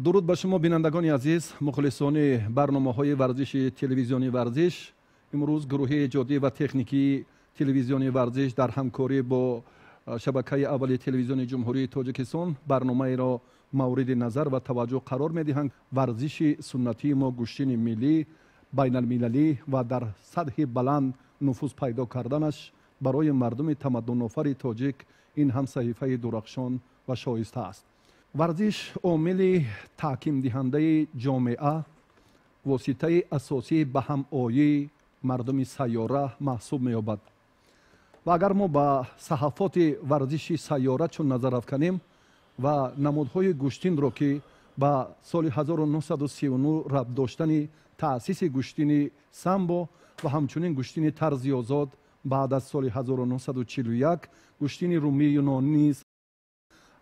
Дуруд ба шумо бинандагони азиз, мухлисони барномаҳои варзиши телевизиони варзиш. Имрӯз гурӯҳи эҷодӣ ва техникии телевизиони варзиш дар ҳамкорӣ бо шабакаи аввали телевизиони Ҷумҳурии Тоҷикистон барномаеро мавриди назар ва таваҷҷӯҳ қарор медиҳанд. Варзиши суннатии мо, гӯштини миллӣ, байналмилалӣ ва дар сатҳи баланд нуфуз пайдо карданаш барои мардуми тамаддунофари тоҷик ин ҳам саҳифаи дурахшон ва шоиста аст. Варзиш омили таҳкимдиҳандаи ҷомеа, воситаи асосии ба ҳамоии мардуми сайёра маҳсуб меёбад. Ва агар мо ба саҳафоти варзиши сайёра чун назар афканем ва намудҳои гӯштинро, ки ба соли 1939 рабт доштани таъсиси гӯштини самбо ва ҳамчунин гӯштини тарзи озод баъд аз соли 1941, гӯштини румии юнон низ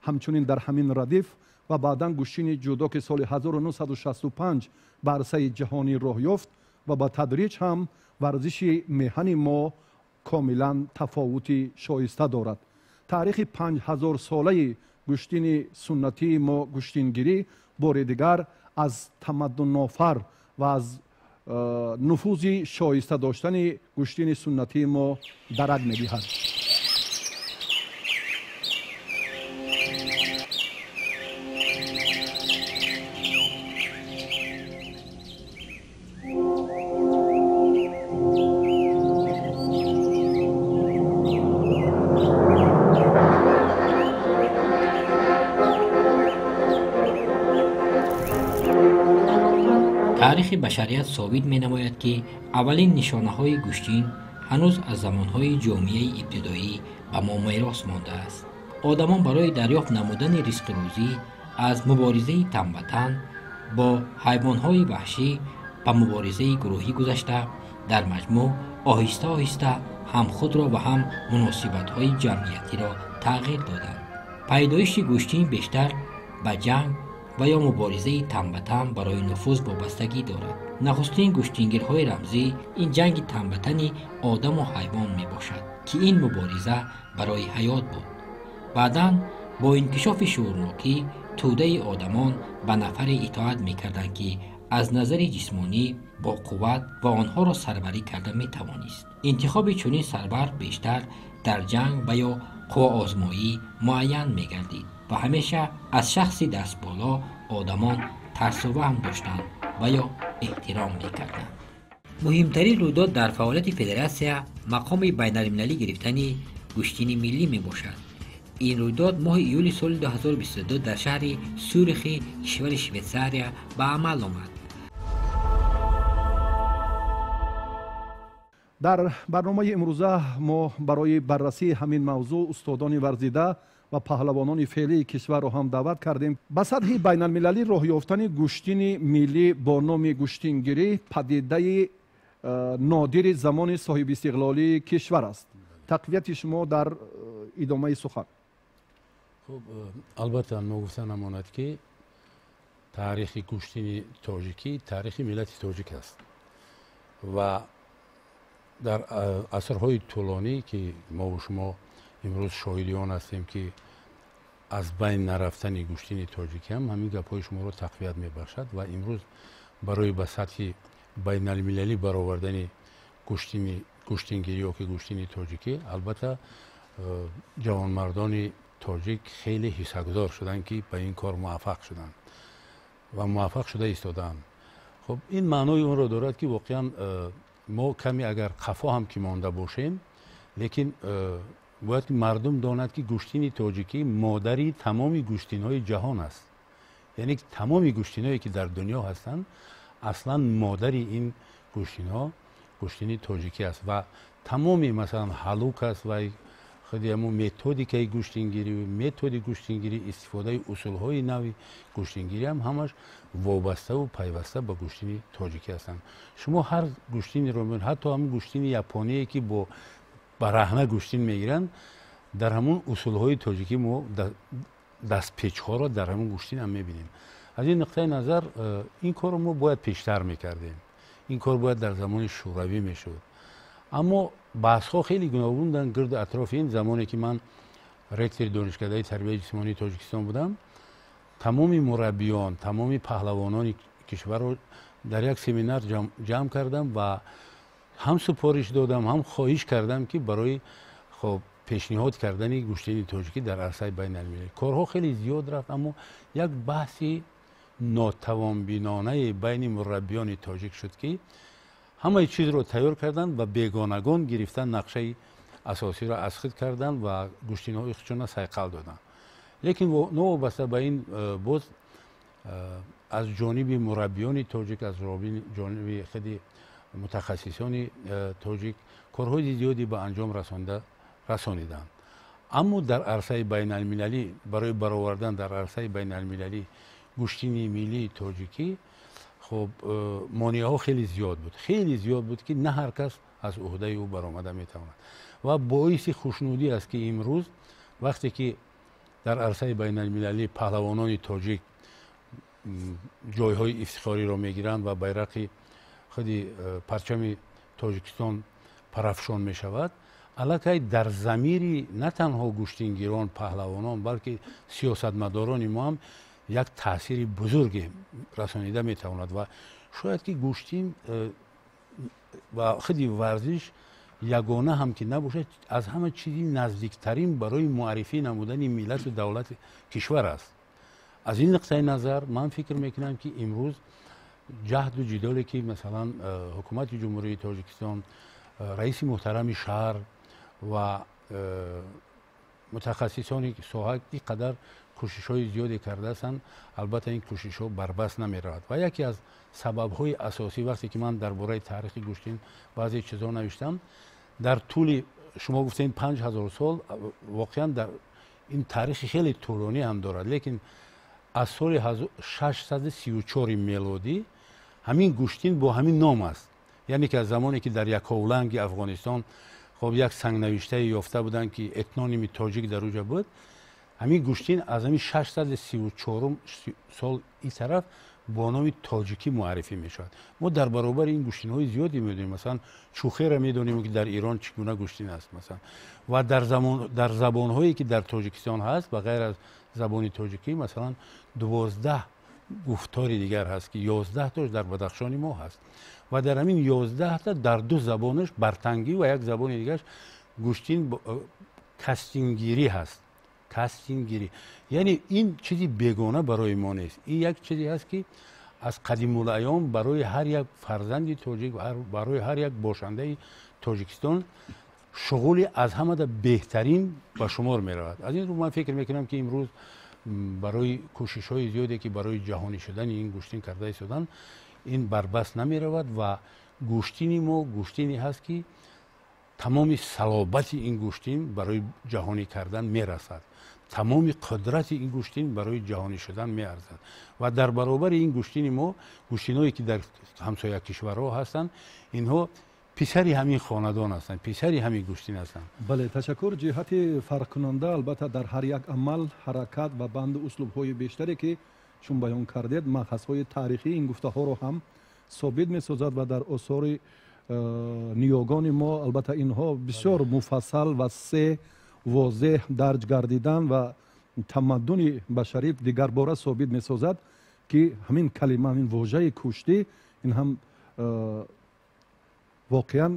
ҳамчунин дар ҳамин радиф ва баъдан гӯштини ҷудо, ки соли 1965 ба арсаи ҷаҳонӣ роҳ ёфт ва ба тадриҷ ҳам варзиши меҳани мо комилан тафовути шоиста дорад. Таърихи 5000-солаи гӯштини суннатии мо, гӯштингирӣ, бори дигар аз тамаддунофар ва аз нуфузи шоиста доштани гӯштини суннатии мо дарак медиҳад. Таърихи башарият собит менамояд, ки аввалин нишонаҳои гӯштин ҳанӯз аз замонҳои ҷомеаи ибтидоӣ ба мо мерос мондааст. Одамон барои дарёфт намудани ризқу рӯзӣ аз муборизаи танбатан бо ҳайвонҳои ваҳшӣ ба муборизаи гурӯҳӣ гузашта, дар маҷмӯъ оҳиста оҳиста ҳам худро ва ҳам муносибатҳои ҷамъиятиро тағйир доданд. Пайдоиши гӯштин бештар ба ҷанг ва ё муборизаи танбатан барои нуфуз вобастагӣ дорад. Нахустин гӯштингирҳои рамзӣ ин ҷанги танбатани одаму ҳайвон мебошад, ки ин мубориза барои ҳаёт буд. Баъдан бо инкишофи шуурнокӣ тӯдаи одамон ба нафаре итоат мекарданд, ки аз назари ҷисмонӣ бо қувват ва онҳоро сарварӣ карда метавонист. Интихоби чунин сарвар бештар дар ҷанг ва ё қувваозмоӣ муайян мегардид ва ҳамеша аз шахси дастболо одамон тарсу ваҳм доштанд ва ё эҳтиром мекарданд. Муҳимтарин рӯйдод дар фаъолияти федератсия мақоми байналмилалӣ гирифтани гӯштини миллӣ мебошад. Ин рӯйдод моҳи июли соли 2022 дар шаҳри Сюрихи кишвари Швейтсария ба амал омад. Дар барномаи имрӯза мо барои баррасии ҳамин мавзӯъ устодони варзида ва паҳлавонони феълии кишварро ҳам даъват кардем. Ба сатҳи байналмилалӣ роҳ ёфтани гӯштини миллӣ бо номи гӯштингирӣ падидаи нодири замони соҳибистиқлолии кишвар аст. Тақвияти шумо дар идомаи сухан. Хуб, албатта ногуфта намонад, ки таърихи гӯштини тоҷикӣ таърихи миллати тоҷик аст ва дар асрҳои тӯлонӣ, ки мову шумо имрӯз шоҳиди он ҳастем, ки аз байн нарафтани гӯштини тоҷикӣ ҳам ҳамин гапҳои шуморо тақвият мебахшад ва имрӯз барои ба сатҳи байналмилалӣ баровардани гӯштингирӣ ё ки гӯштини тоҷикӣ, албатта ҷавонмардони тоҷик хеле ҳиссагузор шуданд, ки ба ин кор муваффақ шуданд ва муваффақ шуда истодаанд. Хуб, ин маънои онро дорад, ки воқеан мо каме агар қафо ҳам ки монда бошем, лекин бояд ки мардум донад, ки гӯштини тоҷикӣ модари тамоми гӯштинҳои ҷаҳон аст. Яъне тамоми гӯштинҳое ки дар дунё ҳастанд, аслан модари ин гӯштинҳо гӯштини тоҷикӣ аст ва тамоми масалан ҳалук аст ва худи ҳамун методикаи гӯштингирӣ, методи гӯштингирӣ, истифодаи усулҳои нави гӯштингирӣ ҳам ҳамаш вобаставу пайваста ба гӯштини тоҷикӣ ҳастанд. Шумо ҳар гӯштинеро мебинед, ҳатто ҳамун гӯштини японие, ки бо бараҳна гӯштин мегиранд, дар ҳамун усулҳои тоҷикӣ мо Дастпечҳоро дар ҳамин гӯштин ҳам мебинем. Аз ин нуқтаи назар ин корро мо бояд пештар мекардем, ин кор бояд дар замони Шӯравӣ мешуд. Аммо баҳсҳо хеле гуногун буданд гирду атрофи ин. Замоне ки ман ректори Донишкадаи тарбияи ҷисмонии Тоҷикистон будам, тамоми мураббиён, тамоми паҳлавонони кишварро дар як семинар ҷамъ кардам ва ҳам супориш додам, ҳам хоҳиш кардам, ки барои хоб пешниҳод кардани гӯштини тоҷикӣ дар арсаи байналмилалӣ корҳо хеле зиёд рафт. Аммо як баҳси нотавонбинонаи байни мураббиёни тоҷик шуд, ки ҳамаи чизро тайёр карданд ва бегонагон гирифтан нақшаи асосиро аз худ карданд ва гӯштинҳои худшона сайқал доданд. Лекин новобаста ба ин боз аз ҷониби мураббиёни тоҷик, аз ҷониби худи мутахассисони тоҷик корҳои зиёде ба анҷом расониданд. Аммо дар арсаи байналмилалӣ, барои баровардан дар арсаи байналмилалӣ гӯштини миллии тоҷикӣ, хоб монеаҳо хеле зиёд буд, хеле зиёд буд, ки на ҳар кас аз уҳдаи ӯ баромада метавонад. Ва боиси хушнудӣ аст, ки имрӯз вақте ки дар арсаи байналмилалӣ паҳлавонони тоҷик ҷойҳои ифтихориро мегиранд ва байрақи худи парчами Тоҷикистон парафшон мешавад, аллакай дар замири на танҳо гӯштингирон, паҳлавонон, балки сиёсатмадорони мо ҳам як таъсири бузурге расонида метавонад. Ва шояд ки гӯштин ва худи варзиш ягона ҳам ки набошад, аз ҳама чизи наздиктарин барои муаррифӣ намудани миллату давлати кишвар аст. Аз ин нуқтаи назар ман фикр мекунам, ки имрӯз ҷаҳду ҷидоле ки масалан ҳукумати Ҷумҳурии Тоҷикистон, раиси муҳтарами шаҳр ва мутахассисони соҳа ин қадар кӯшишҳои зиёде кардаастанд, албатта ин кӯшишҳо барбаст намеравад. Ва яке аз сабабҳои асосӣ, вақте ки ман дар бораи таърихи гӯштин баъзе чизҳо навиштам, дар тӯли шумо гуфтем 5000 сол, воқеан дар ин таърихи хеле тӯлонӣ ҳам дорад, лекин аз соли 634 мелодӣ ҳамин гӯштин бо ҳамин ном аст. Яъне ки аз замоне ки дар Яковланги Афғонистон хоб як сангнавиштае ёфта буданд, ки этноними тоҷик дар уҷа буд, ҳамин гӯштин аз ҳамин 634 сол ин тараф бо номи тоҷикӣ муаррифӣ мешавад. Мо дар баробари ин гӯштинҳои зиёде медонем, масалан чухеро медонем, ки дар Ирон чӣ гуна гӯштин аст масалан. Ва дар забонҳое ки дар Тоҷикистон ҳаст, ба ғайр аз забони тоҷикӣ, масалан 12 гуфтори дигар ҳаст, ки 11 тош дар Бадахшони мо ҳаст. Ва дар ҳамин 11та дар ду забонаш, бартангӣ ва як забони дигараш, гӯштин кастингирӣ ҳаст. Кастингирӣ яъне ин чизи бегона барои мо нест, ин як чизе ҳаст, ки аз қадимулайём барои ҳар як фарзанди тоҷик, барои ҳар як бошандаи Тоҷикистон шуғули аз ҳамада беҳтарин ба шумор меравад. Аз ин рӯ ман фикр мекунам, ки имрӯз барои кӯшишҳои зиёде ки барои ҷаҳонӣ шудани ин гӯштин карда истоданд, ин барбаст намеравад. Ва гӯштини мо гӯштине ҳаст, ки тамоми салобати ин гӯштин барои ҷаҳонӣ кардан мерасад, тамоми қудрати ин гӯштин барои ҷаҳонӣ шудан меарзад. Ва дар баробари ин гӯштини мо гӯштинҳое ки дар ҳамсоя кишварҳо ҳастанд, инҳо писари ҳамин хонадон ҳастанд, писари ҳамин гӯштин ҳастанд. Бале, ташаккур. Ҷиҳати фарқкунанда албатта дар ҳар як амал, ҳаракат ва банду услубҳои бештаре ки чун баён кардед, махазҳои таърихии ин гуфтаҳоро ҳам собит месозад ва дар осори ниёгони мо албатта инҳо бисёр муфассал ва се возеҳ дарҷ гардидан ва тамаддуни башарӣ дигарбора собит месозад, ки ҳамин калима, ҳамин вожаи куштӣ, ин ҳам воқеан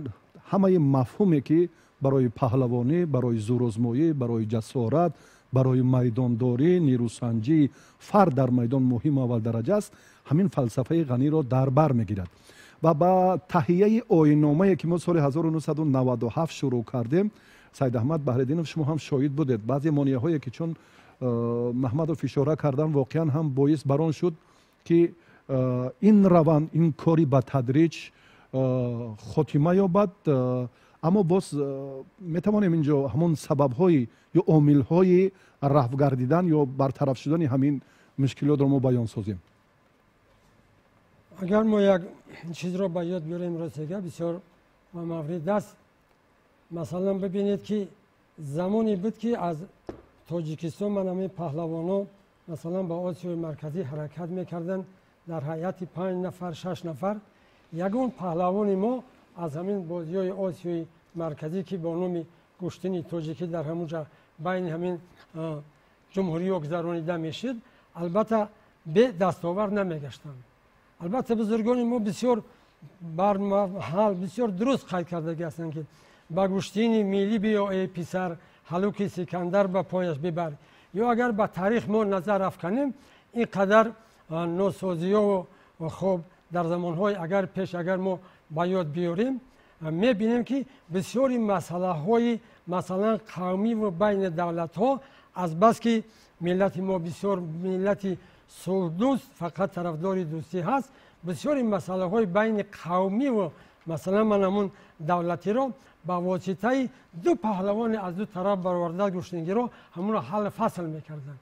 ҳамаи мафҳуме ки барои паҳлавонӣ, барои зӯрозмоӣ, барои ҷасорат, барои майдондорӣ, нерӯсанҷии фард дар майдон муҳиму аввалдараҷа аст, ҳамин фалсафаи ғаниро дар бар мегирад. Ва ба таҳияи оинномае ки мо соли 1997 шурӯъ кардем, Саид Аҳмад Баҳриддинов, шумо ҳам шоҳид будед, баъзе монеаҳое ки чун Маҳмадов ишора кардан, воқеан ҳам боис бар он шуд, ки ин раванд, ин кори ба тадриҷ хотима ёбад. Аммо боз метавонем инҷо ҳамон сабабҳои ё омилҳои рафъ гардидан ё бартараф шудани ҳамин мушкилотро мо баён созем. Агар мо як чизро ба ёд биёрем, ростига бисёр маврид аст. Масалан, бибинед, ки замоне буд, ки аз Тоҷикистон ман ҳамин паҳлавонҳо масалан ба Осиёи Марказӣ ҳаракат мекарданд дар ҳайати 5 нафар, 6 нафар. Ягон паҳлавони мо аз ҳамин бозиҳои Осиёи Марказӣ, ки бо номи гӯштини тоҷикӣ дар ҳамунҷа байни ҳамин ҷумҳуриҳо гузаронида мешид, албатта бе дастовард намегаштанд. Албатта бузургони мо бисёр бармаҳал, бисёр дуруст қайд кардагӣ ҳастанд, ки ба гӯштини миллӣ биё эй писар, ҳалуки Сикандар ба пояш бибар. Ё агар ба таърих мо назар афканем, ин қадар носозиҳо хуб дар замонҳои агар пеш агар мо ба ёд биёрем, мебинем, ки бисёри масъалаҳои масалан қавмӣ ва байни давлатҳо азбаски миллати мо бисёр миллати сулҳдӯст, фақат тарафдори дӯстӣ ҳаст, бисёри масъалаҳои байни қавмӣ ва масалан ман ҳамун давлатиро ба воситаи ду паҳлавони аз ду тараф бароварда гӯштингиро ҳамонро ҳал фасл мекарданд.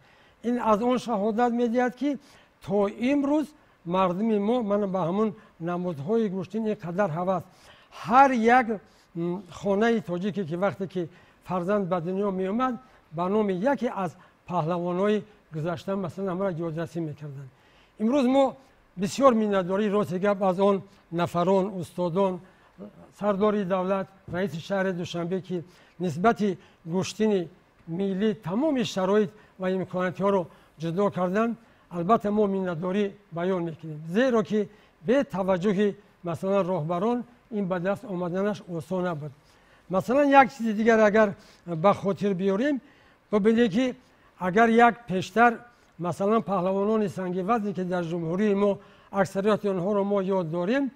Ин аз он шаҳодат медиҳад, ки то имрӯз мардуми мо ман ба ҳамун намудҳои гӯштин ин қадар ҳавас. Ҳар як хонаи тоҷике ки вақте ки фарзанд ба дунё меомад, ба номи яке аз паҳлавонҳои гузашта масалан ҳамаро ёдрасӣ мекарданд. Имрӯз мо бисёр миннатдорӣ рости гап аз он нафарон, устодон, сардори давлат, раиси шаҳри Душанбе, ки нисбати гӯштини миллӣ тамоми шароит ва имкониятҳоро ҷудо карданд, албатта мо миннатдорӣ баён мекунем, зеро ки бетаваҷҷӯҳи масалан роҳбарон ин ба даст омаданаш осон набуд. Масалан як чизи дигар агар ба хотир биёрем, бибинед, ки агар як пештар масалан паҳлавонони сангивазне, ки дар ҷумҳурии мо аксарияти онҳоро мо ёд дорем,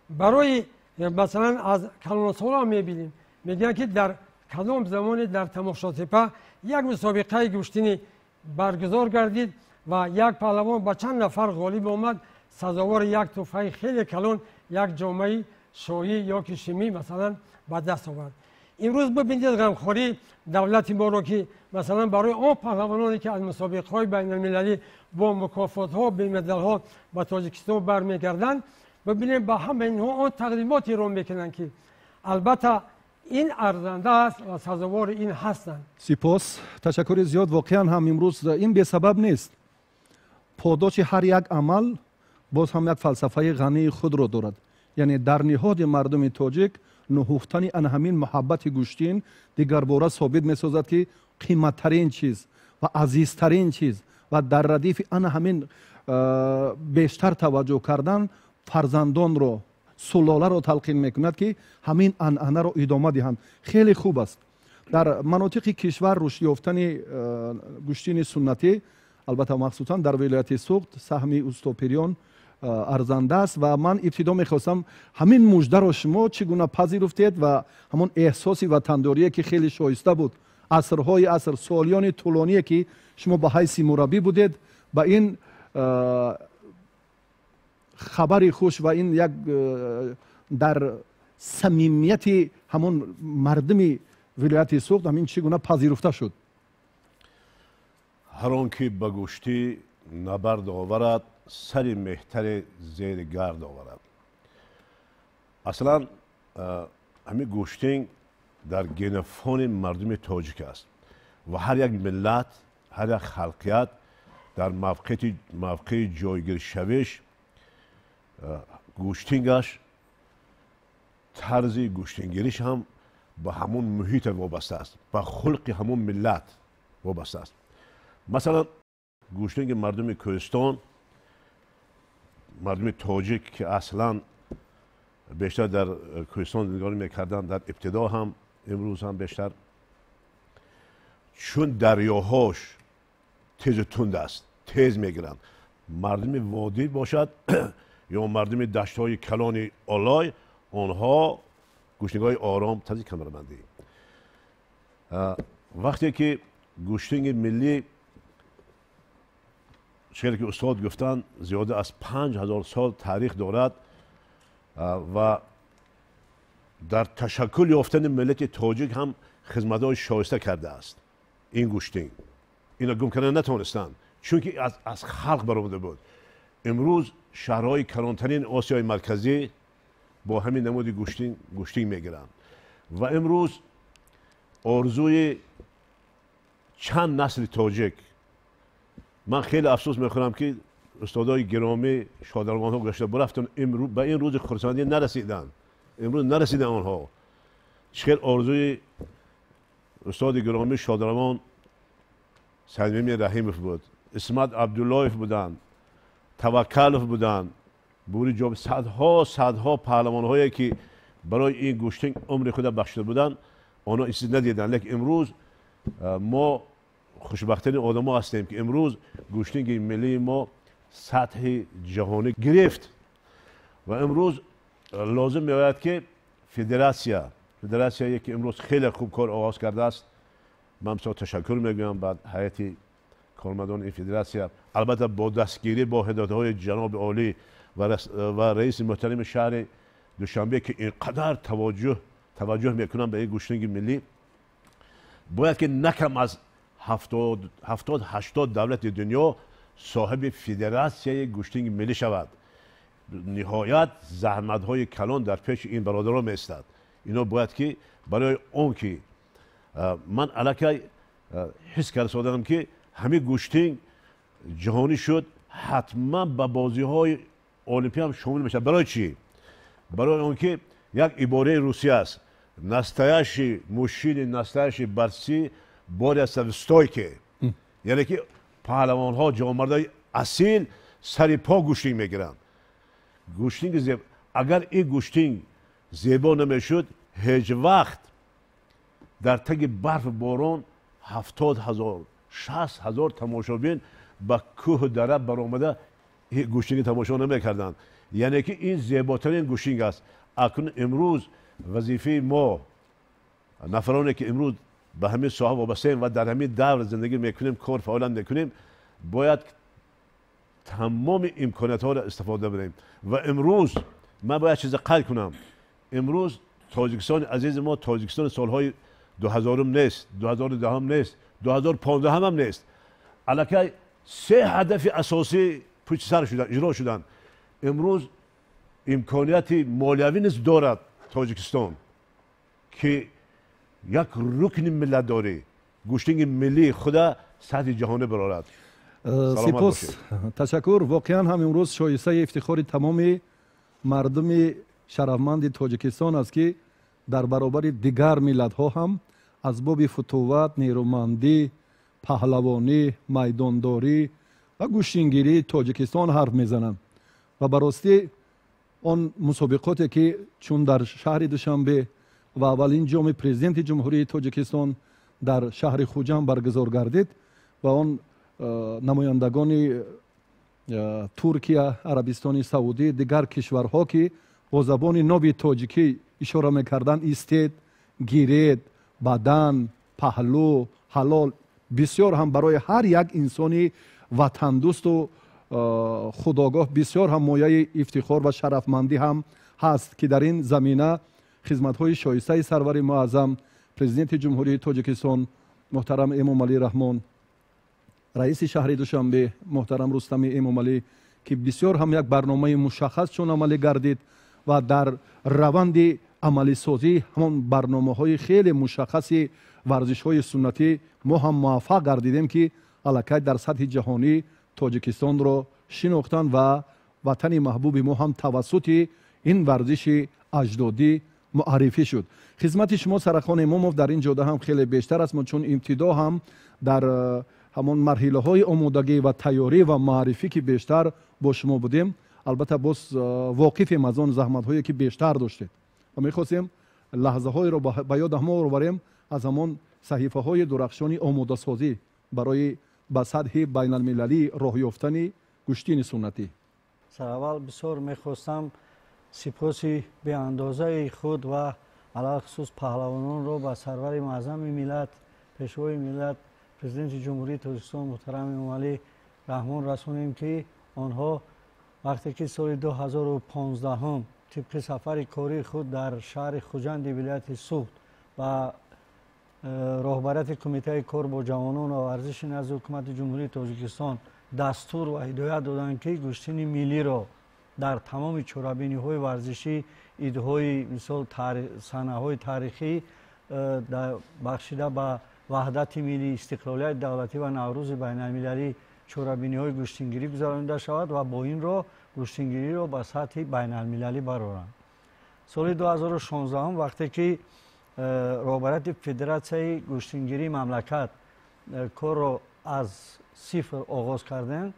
барои масалан аз калонсолҳо мебинем, мегӯянд, ки дар кадом замоне дар Тамошотепа як мусобиқаи гӯштинӣ баргузор гардид ва як паҳлавон ба чанд нафар ғолиб омад, сазовори як тӯҳфаи хеле калон, як ҷомаи шоҳӣ ё ки шимӣ масалан ба даст овард. Имрӯз бибинед ғамхории давлати моро, ки масалан барои он паҳлавононе, ки аз мусобиқаҳои байналмилалӣ бо мукофотҳо, бемедалҳо ба Тоҷикистон бармегарданд, бибинем ба ҳама инҳо он тақдимотеро мекунанд, ки албатта ин арзанда аст ва сазовори ин ҳастанд. Сипос, ташаккури зиёд. Воқеан ҳам имрӯз ин бесабаб нест. Подоши ҳар як амал боз ҳам як фалсафаи ғании худро дорад. Яъне дар ниҳоди мардуми тоҷик нуҳуфтани ана ҳамин муҳаббати гӯштин дигарбора собит месозад, ки қиматтарин чиз ва азизтарин чиз ва дар радифи ана ҳамин бештар таваҷҷӯҳ кардан фарзандонро, сулоларо талқин мекунад, ки ҳамин анъанаро идома диҳанд. Хеле хуб аст. Дар манотиқи кишвар рушд ёфтани гӯштини суннатӣ, албатта махсусан дар вилояти Суғд, саҳми устопириён арзанда аст ва ман ибтидо мехостам ҳамин муждаро шумо чӣ гуна пазируфтед ва ҳамон эҳсоси ватандорие, ки хеле шоиста буд, асрҳои аср, солиёни тӯлоние, ки шумо ба ҳайси мураббӣ будед, ба ин хабари хуш ва ин як дар самимияти ҳамон мардуми вилояти Суғд ҳамин чӣ гуна пазируфта шуд? Ҳар он ки ба гӯштӣ набард оварад, сари меҳтаре зери гард оварад. Аслан ҳамин гӯштин дар генофони мардуми тоҷик аст ва ҳар як миллат, ҳар як халқият дар мавқеи ҷойгиршавиш гӯштингаш, тарзи гӯштингириш ҳам ба ҳамун муҳита вобаста аст, ба хулқи ҳамун миллат вобаста аст. Масалан, гӯштинги мардуми кӯҳистон, мардуми тоҷик, ки аслан бештар дар кӯҳистон зиндагонӣ мекарданд, дар ибтидо ҳам, имрӯз ҳам бештар, чун дарёҳош тезу тунд аст, тез мегиранд. Мардуми водӣ бошад ё мардуми даштҳои калони Олой, онҳо гӯштингҳои ором, тарзи камарбандӣ. Вақте ки гӯштинги миллӣ, чизе ки устод гуфтанд, зиёда аз 5000 сол таърих дорад ва дар ташаккул ёфтани миллати тоҷик ҳам хизматҳои шоиста кардааст. Ин гӯштинг ино гум карда натавонистанд, чунки аз халқ баромада буд. Имрӯз шаҳрҳои калонтарин Осиёи Марказӣ бо ҳамин намуди гӯштинг мегиранд ва имрӯз орзуи Чанд насли тоҷик. Ман хеле афсӯс мехӯрам, ки устодои гиромӣ, шодарвонҳо гашта бурафтанд, ба ин рӯзи хурсандӣ нарасиданд. Имрӯз нарасиданд онҳо. Чӣ хел орзуи устоди гиромӣ шодарвон Саидмими Раҳимов буд, Исмат Абдуллоев буданд, Таваккалов буданд, Бури Ҷоб, садҳо садҳо паҳлавонҳое, ки барои ин гӯштинг умри худа бахшида буданд, онҳо ин чиз надиданд. Лекин имрӯз мо хушбахттарин одамо ҳастем, ки имрӯз гӯштинги миллии мо сатҳи ҷаҳонӣ гирифт ва имрӯз лозим меояд, ки федератсияе, ки имрӯз хеле хуб кор оғоз кардааст, ман бисёр ташаккур мегӯям ба ҳайати кормандони ин федератсия, албатта бо дастгирӣ, бо ҳидоятҳои ҷаноби олӣ ва раиси муҳтарами шаҳри Душанбе, ки ин қадар таваҷҷӯҳ мекунанд ба ин гӯштинги миллӣ. Бояд ки на кам аз 70-80 давлати дунё соҳиби федератсияи гӯштинги миллӣ шавад. Ниҳоят заҳматҳои калон дар пеши ин бародарон меистад. Ино бояд ки барои он ки ман аллакай ҳис карда содам, ки ҳамин гӯштинг ҷаҳонӣ шуд, ҳатман ба бозиҳои олимпӣ ҳам шомил мешавад. Барои чӣ? Барои он ки як ибораи русия аст: настоящий мужчины, настоящие борцы борются в стойке. Яъне ки паҳлавонҳо, ҷавонмардои асил сари по гӯштинг мегиранд. Гӯштинги зеб, агар ин гӯштинг зебо намешуд, ҳеҷ вақт дар таги барфу борон 70,000, 60,000 тамошобин ба кӯҳу дара баромада гӯштинги тамошо намекарданд. Яъне ки ин зеботарин гӯштинг аст. Акнун имрӯз вазифаи мо, нафароне ки имрӯз ба ҳамин соҳа вобастаем ва дар ҳамин давр зиндагӣ мекунем, кор фаъолият мекунем, бояд тамоми имкониятҳоро истифода барем. Ва имрӯз ман бояд чизе қайд кунам: имрӯз Тоҷикистони азизи мо Тоҷикистони солҳои 2000-ум нест, 2010-ум нест, 2015-ам нест. Аллакай се ҳадафи асосӣ пушти сар шуданд, иҷро шуданд. Имрӯз имконияти молиявӣ низ дорад Тоҷикистон, ки як рукни миллатдорӣ, гӯштинги миллии худа сатҳи ҷаҳонӣ барорад. Сипос, ташаккур. Воқеан ҳам имрӯз шоистаи ифтихори тамоми мардуми шарафманди Тоҷикистон аст, ки дар баробари дигар миллатҳо ҳам аз боби футуват, нерӯмандӣ, паҳлавонӣ, майдондорӣ ва гӯштингирии Тоҷикистон ҳарф мезананд. Ва ба ростӣ он мусобиқоте, ки чун дар шаҳри Душанбе ва аввалин ҷоми президенти Ҷумҳурии Тоҷикистон дар шаҳри Хуҷанд баргузор гардид ва он намояндагони Туркия, Арабистони Саудӣ, дигар кишварҳо, ки бо забони ноби тоҷикӣ ишора мекарданд: истед, гиред, бадан, паҳлӯ, ҳалол, бисёр ҳам барои ҳар як инсони ватандӯсту худогоҳ бисёр ҳам мояи ифтихор ва шарафмандӣ ҳам ҳаст, ки дар ин замина хизматҳои шоистаи сарвари муаззам, президенти Ҷумҳурии Тоҷикистон муҳтарам Эмомалӣ Раҳмон, раиси шаҳри Душанбе муҳтарам Рустами Эмомалӣ, ки бисёр ҳам як барномаи мушаххас чун амалӣ гардид ва дар раванди амалисозӣ ҳамон барномаҳои хеле мушаххаси варзишҳои суннатӣ мо ҳам муваффақ гардидем, ки аллакай дар сатҳи ҷаҳонӣ Тоҷикистонро шинохтанд ва ватани маҳбуби мо ҳам тавассути ин варзиши аҷдодӣ муаррифӣ шуд. Хизмати шумо, Сарахон Имомов, дар ин ҷода ҳам хеле бештар аст. Мо чун ибтидо ҳам дар ҳамон марҳилаҳои омодагӣ ва тайёрӣ ва маърифӣ, ки бештар бо шумо будем, албатта боз воқифем аз он заҳматҳое, ки бештар доштед, ва мехостем лаҳзаҳоеро ба ёд ҳамо оварем аз ҳамон саҳифаҳои дурахшони омодасозӣ барои ба сатҳи байналмилалӣ роҳ ёфтани гӯштини суннатӣ. Сараввал бисёр мехостам сипоси беандозаи худ ва алалхусус паҳлавононро ба сарвари муаззами миллат, пешвои миллат, президенти Ҷумҳурии Тоҷикистон муҳтарам Эмомалӣ Раҳмон расонем, ки онҳо вақте ки соли 2015 тибқи сафари кории худ дар шаҳри Хуҷанди вилояти Суғд ба роҳбарияти Кумитаи кор бо ҷавонон ва варзиши назди Ҳукумати Ҷумҳурии Тоҷикистон дастур ва ҳидоят доданд, ки гӯштини миллиро дар тамоми чорабиниҳои варзишӣ, идҳои, мисол, санаҳои таърихӣ бахшида ба ваҳдати миллӣ, истиқлолияти давлатӣ ва Наврӯзи байналмилалӣ чорабиниҳои гӯштингирӣ гузаронида шавад ва бо ин роҳ гӯштингириро ба сатҳи байналмилалӣ бароранд. Соли 2016 вақте ки роҳбарияти Федератсияи гӯштингирии мамлакат корро аз сифр оғоз кардем,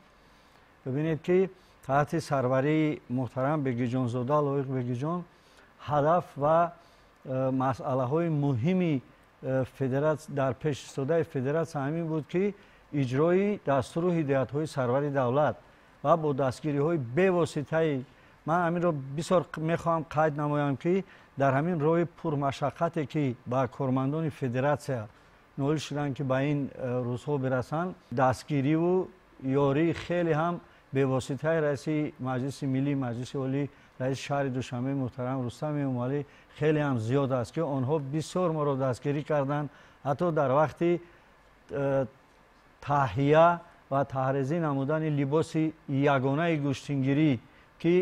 бибинед ки таҳти сарварии муҳтарам Бегиҷонзода Лоиқ Бегиҷон ҳадаф ва масъалаҳои муҳими дар пеш истодаи федератсия ҳамин буд, ки иҷрои дастуру ҳидоятҳои сарвари давлат ва бо дастгириҳои бевоситаи ман ҳаминро бисёр мехоҳам қайд намоям, ки дар ҳамин роҳи пурмашаққате ки ба кормандони федератсия ноил шуданд, ки ба ин рӯзҳо бирасанд, дастгириву ёрии хеле ҳам бевоситаи раиси Маҷлиси Миллӣ, Маҷлиси Олӣ, раиси шаҳри Душанбе муҳтарам Рустам Эмомалӣ хеле ҳам зиёд аст, ки онҳо бисёр моро дастгирӣ карданд, ҳатто дар вақти таҳия ва таҳрезӣ намудани либоси ягонаи гӯштингирӣ, ки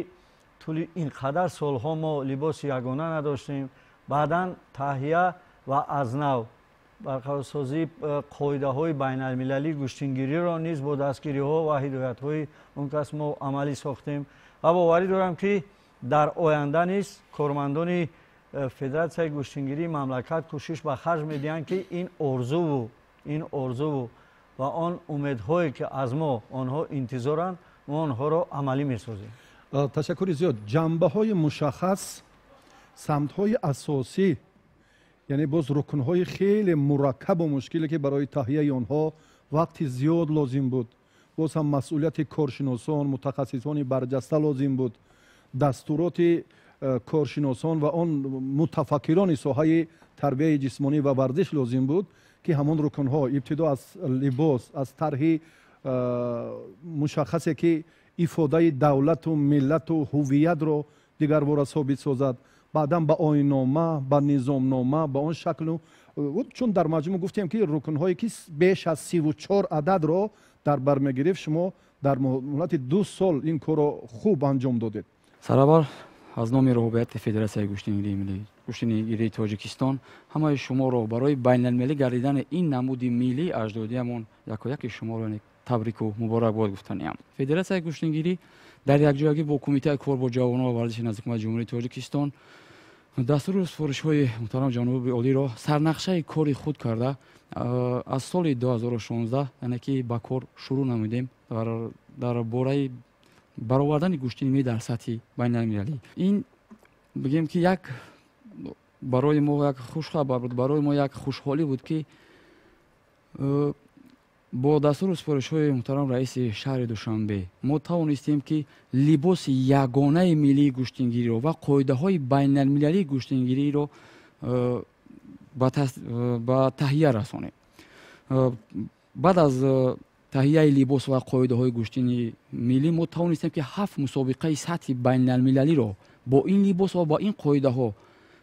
тӯли ин қадар солҳо мо либоси ягона надоштем, баъдан таҳия ва аз нав барқарорсозии қоидаҳои байналмилалии гӯштингириро низ бо дастгириҳо ва ҳидоятҳои он кас мо амалӣ сохтем ва боварӣ дорам, ки дар оянда низ кормандони Федератсияи гӯштингирии мамлакат кӯшиш ба харҷ медиҳанд, ки ин орзуву ва он умедҳое ки аз мо онҳо интизоранд, мо онҳоро амалӣ месозем. Ташаккури зиёд. Ҷанбаҳои мушаххас, самтҳои асосӣ, яъне боз рукнҳои хеле мураккабу мушкиле ки барои таҳияи онҳо вақти зиёд лозим буд, боз ҳам масъулияти коршиносон, мутахассисони барҷаста лозим буд, дастуроти коршиносон ва он мутафаккирони соҳаи тарбияи ҷисмонӣ ва варзиш лозим буд, ки ҳамон рукнҳо ибтидо аз либос, аз тарҳи мушаххасе ки ифодаи давлату миллату ҳувиятро дигарбора собит созад, баъдан ба оиннома, ба низомнома, ба он шаклу, чун дар маҷмӯъ гуфтем ки рукнҳое ки беш аз 34 ададро дар бар мегирифт, шумо дар муҳлати 2 сол ин корро хуб анҷом додед. Сараввал аз номи роҳбарияти Федератсияи гӯштингирии миллӣ, гӯштингирии Тоҷикистон ҳамаи шуморо барои байналмилалӣ гардидани ин намуди миллии аҷдодиамон якояки шуморо табрику муборакбод гуфтаниям. Федератсияи гӯштингирӣ дар якҷоягӣ бо Кумитаи кор бо ҷавонон ва варзиши назди Ҳукумати Ҷумҳурии Тоҷикистон дастуру супоришҳои муҳтарам ҷаноби олиро сарнақшаи кори худ карда аз соли 2016, яъне ки ба кор шурӯъ намудем дар бораи баровардани гӯштини миллӣ дар сатҳи байналмилалӣ. Ин бигем ки як барои мо як хушхабар буд, барои мо як хушҳолӣ буд, ки бо дастуру супоришҳои муҳтарам раиси шаҳри Душанбе мо тавонистем, ки либоси ягонаи миллии гӯштингириро ва қоидаҳои байналмилалии гӯштингириро ба таҳия расонем. Баъд аз таҳияи либос ва қоидаҳои гӯштини миллӣ мо тавонистем, ки 7 мусобиқаи сатҳи байналмилалиро бо ин либос ва бо ин қоидаҳо,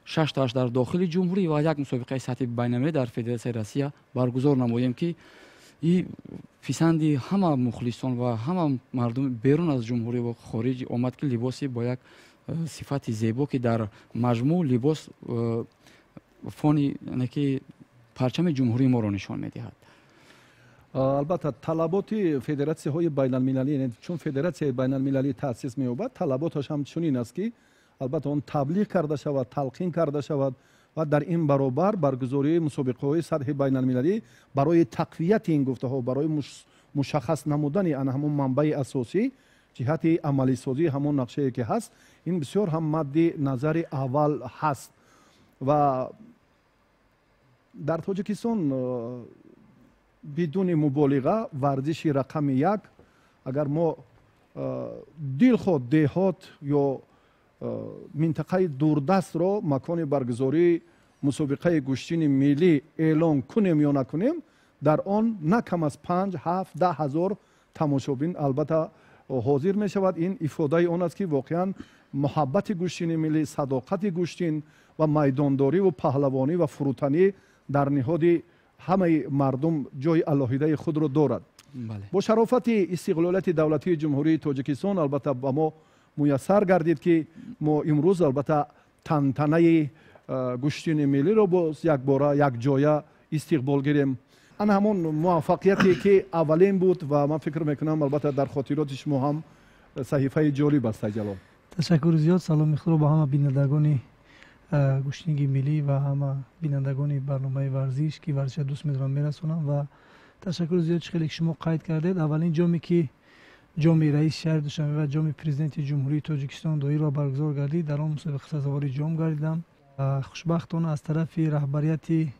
6 тааш дар дохили ҷумҳурӣ ва як мусобиқаи сатҳи байналмилалӣ дар Федератсияи Россия баргузор намоем, ки и писанди ҳама мухлисон ва ҳама мардум берун аз ҷумҳурӣ ва хориҷ омад, ки либосе бо як сифати зебо, ки дар маҷмӯъ либос фони ки парчами ҷумҳурии моро нишон медиҳад. Албатта, талаботи федератсияҳои байналмилалӣ, чун федератсияи байналмилалӣ таъсис меёбад, талаботаш ҳам чунин аст, ки албатта он таблиғ карда шавад, талқин карда шавад ва дар ин баробар баргузории мусобиқаҳои сатҳи байналмилалӣ барои тақвияти ин гуфтаҳо, барои мушаххас намудани ана ҳамон манбаи асосӣ ҷиҳати амалисозии ҳамон нақшае ки ҳаст, ин бисёр ҳам мадди назари аввал ҳаст. Ва дар Тоҷикистон бидуни муболиға варзиши рақами 1, агар мо дилхоҳ деҳот ё минтақаи дурдастро макони баргузории мусобиқаи гӯштини миллӣ эълон кунем ё накунем, дар он на кам аз 5, 7, 10 ҳазор тамошобин албатта ҳозир мешавад. Ин ифодаи он аст, ки воқеан муҳаббати гӯштини миллӣ, садоқати гӯштин ва майдондориву паҳлавонӣ ва фурӯтанӣ дар ниҳоди ҳамаи мардум ҷои алоҳидаи худро дорад. Бо шарофати истиқлолияти давлатии Ҷумҳурии Тоҷикистон албатта ба мо муяссар гардид, ки мо имрӯз албатта тантанаи гӯштини миллиро боз якбора якҷоя истиқбол гирем. Ана ҳамон муваффақияте ки аввалин буд ва ман фикр мекунам, албатта, дар хотироти шумо ҳам саҳифаи ҷолиб аст, Сайҷалол. Ташаккури зиёд. Саломи худро ба ҳама бинандагони гӯштиниги миллӣ ва ҳама бинандагони барномаи варзиш, ки варзиша дӯст медорам, мерасонам. Ва ташаккури зиёд, чӣ хеле ки шумо қайд кардед, аввалин ҷоме ки ҷоми раиси шаҳри Душанбе ва ҷоми президенти Ҷумҳурии Тоҷикистон доир ва баргузор гардид, дар он мусобиқа сазовори ҷом гардидам. Хушбахтона, аз тарафи раҳбарияти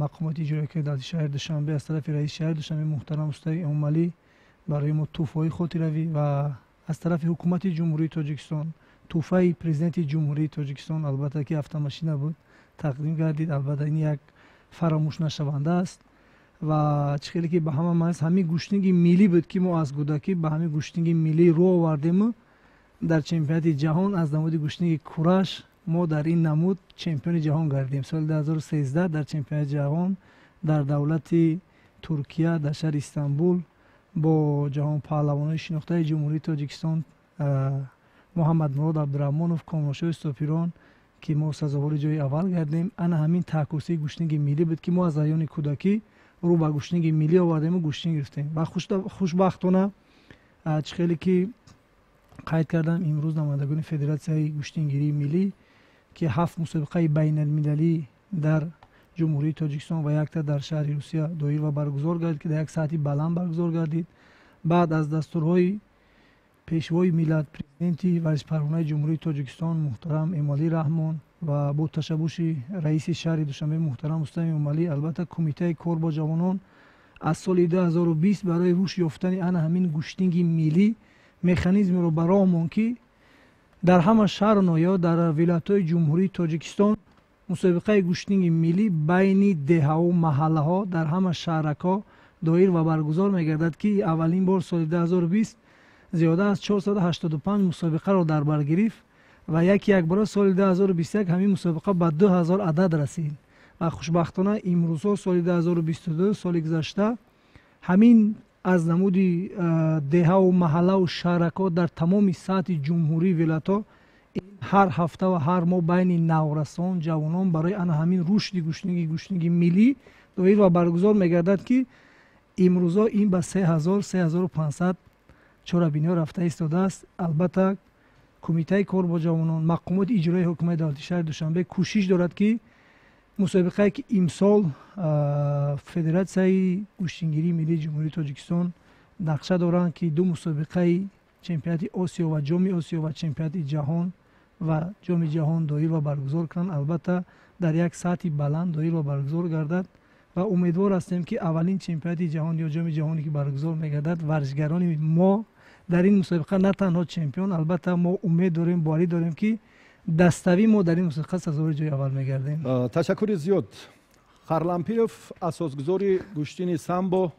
мақомоти иҷроияи давлати шаҳри Душанбе, аз тарафи раиси шаҳри Душанбе муҳтарам Рустами Эмомалӣ барои мо тӯҳфаҳои хотиравӣ ва аз тарафи ҳукумати Ҷумҳурии Тоҷикистон тӯҳфаи президенти Ҷумҳурии Тоҷикистон, албатта, ки автомашина буд, тақдим гардид. Албатта, ин як фаромӯшнашаванда аст. Ва чӣ хеле ки ба ҳама маънис, ҳамин гӯштиниги миллӣ буд, ки мо аз кӯдакӣ ба ҳамин гӯштиниги миллӣ рӯ овардему дар чемпионати ҷаҳон аз намуди гӯштиниги кураш мо дар ин намуд чемпиони ҷаҳон гардидем. Соли 2013 дар чемпионати ҷаҳон дар давлати Туркия, дар шаҳри Истанбул, бо ҷаҳонпаҳлавонони шинохтаи Ҷумҳурии Тоҷикистон Муҳаммадмурод Абдураҳмонов, Комроншоҳи Сопирон, ки мо сазовори ҷои аввал гардем. Ана ҳамин таъкусии гӯштиниги миллӣ буд, ки мо аз айёни кӯдакӣ рӯ ба гӯштиниги миллӣ овардему гӯштин гирифтем. Ва хушбахтона, чӣ хеле ки қайд кардам, имрӯз намояндагони Федератсияи гӯштингирии миллӣ, ки ҳафт мусобиқаи байналмилалӣ дар Ҷумҳурии Тоҷикистон ва якта дар шаҳри Русия доир ва баргузор гардид, ки дар як сатҳи баланд баргузор гардид, баъд аз дастурҳои пешвои миллат, президенти варзишпарвонаи Ҷумҳурии Тоҷикистон муҳтарам Эмомалӣ Раҳмон ва бо ташаббуси раиси шаҳри Душанбе муҳтарам Рустами Эмомалӣ, албатта, Кумитаи кор бо ҷавонон аз соли 2020 барои рушд ёфтани ана ҳамин гӯштинги миллӣ механизмеро ба роҳ монд, ки дар ҳама шаҳру ноҳияҳо дар вилоятҳои Ҷумҳурии Тоҷикистон мусобиқаи гӯштинги миллӣ байни деҳаву маҳаллаҳо дар ҳама шаҳракҳо доир ва баргузор мегардад, ки аввалин бор соли 2020 зиёда аз 485 мусобиқаро дар бар гирифт ва яки якбора соли 2021 ҳамин мусобиқа ба 2000 адад расид. Ва хушбахтона, имрӯзҳо, соли 2022, соли гузашта, ҳамин аз намуди деҳаву маҳаллаву шаҳракҳо дар тамоми сатҳи ҷумҳурӣ, вилоятҳо ҳар ҳафта ва ҳар моҳ байни наврасон, ҷавонон барои ана ҳамин рушди гӯштиниги миллӣ доир ва баргузор мегардад, ки имрӯзҳо ин ба 3000, 3500 чорабиниҳо рафта истодааст. Албатта, Кумитаи кор бо ҷавонон, мақомоти иҷроии ҳукумати давлати шаҳри Душанбе кӯшиш дорад, ки мусобиқае ки имсол Федератсияи гӯштингирии миллии Ҷумҳурии Тоҷикистон нақша доранд, ки ду мусобиқаи чемпионати Осиё ва Ҷоми Осиё ва чемпионати ҷаҳон ва Ҷоми ҷаҳон доир ва баргузор кунанд, албатта, дар як сатҳи баланд доир ва баргузор гардад. Ва умедвор ҳастем, ки аввалин чемпионати ҷаҳон ё Ҷоми ҷаҳоне ки баргузор мегардад, варзишгарони мо дар ин мусобиқа на танҳо чемпион, албатта, мо умед дорем, боварӣ дорем, ки дастави мо дар ин мусобиқа сазовори ҷои аввал мегардем. Ташаккури зиёд. Харлампиев, асосгузори гӯштини самбо,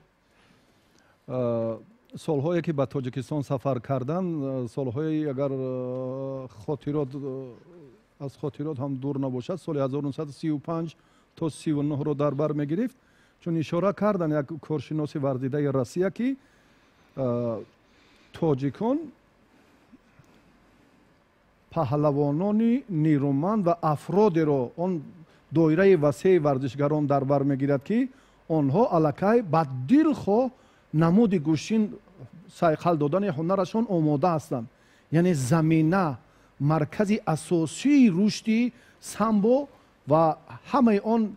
солҳое ки ба Тоҷикистон сафар карданд, солҳои, агар хотирот аз хотирот ҳам дур набошад, соли 1935 то 39-ро дар бар мегирифт, чун ишора карданд як коршиноси варзидаи Россия, ки тоҷикон паҳлавонони нерӯманд ва афродеро он доираи васеи варзишгарон дар бар мегирад, ки онҳо аллакай ба дилхоҳ намуди гӯштин сайқал додани ҳунарашон омода ҳастанд. Яъне замина, маркази асосии рушди самбо ва ҳамаи он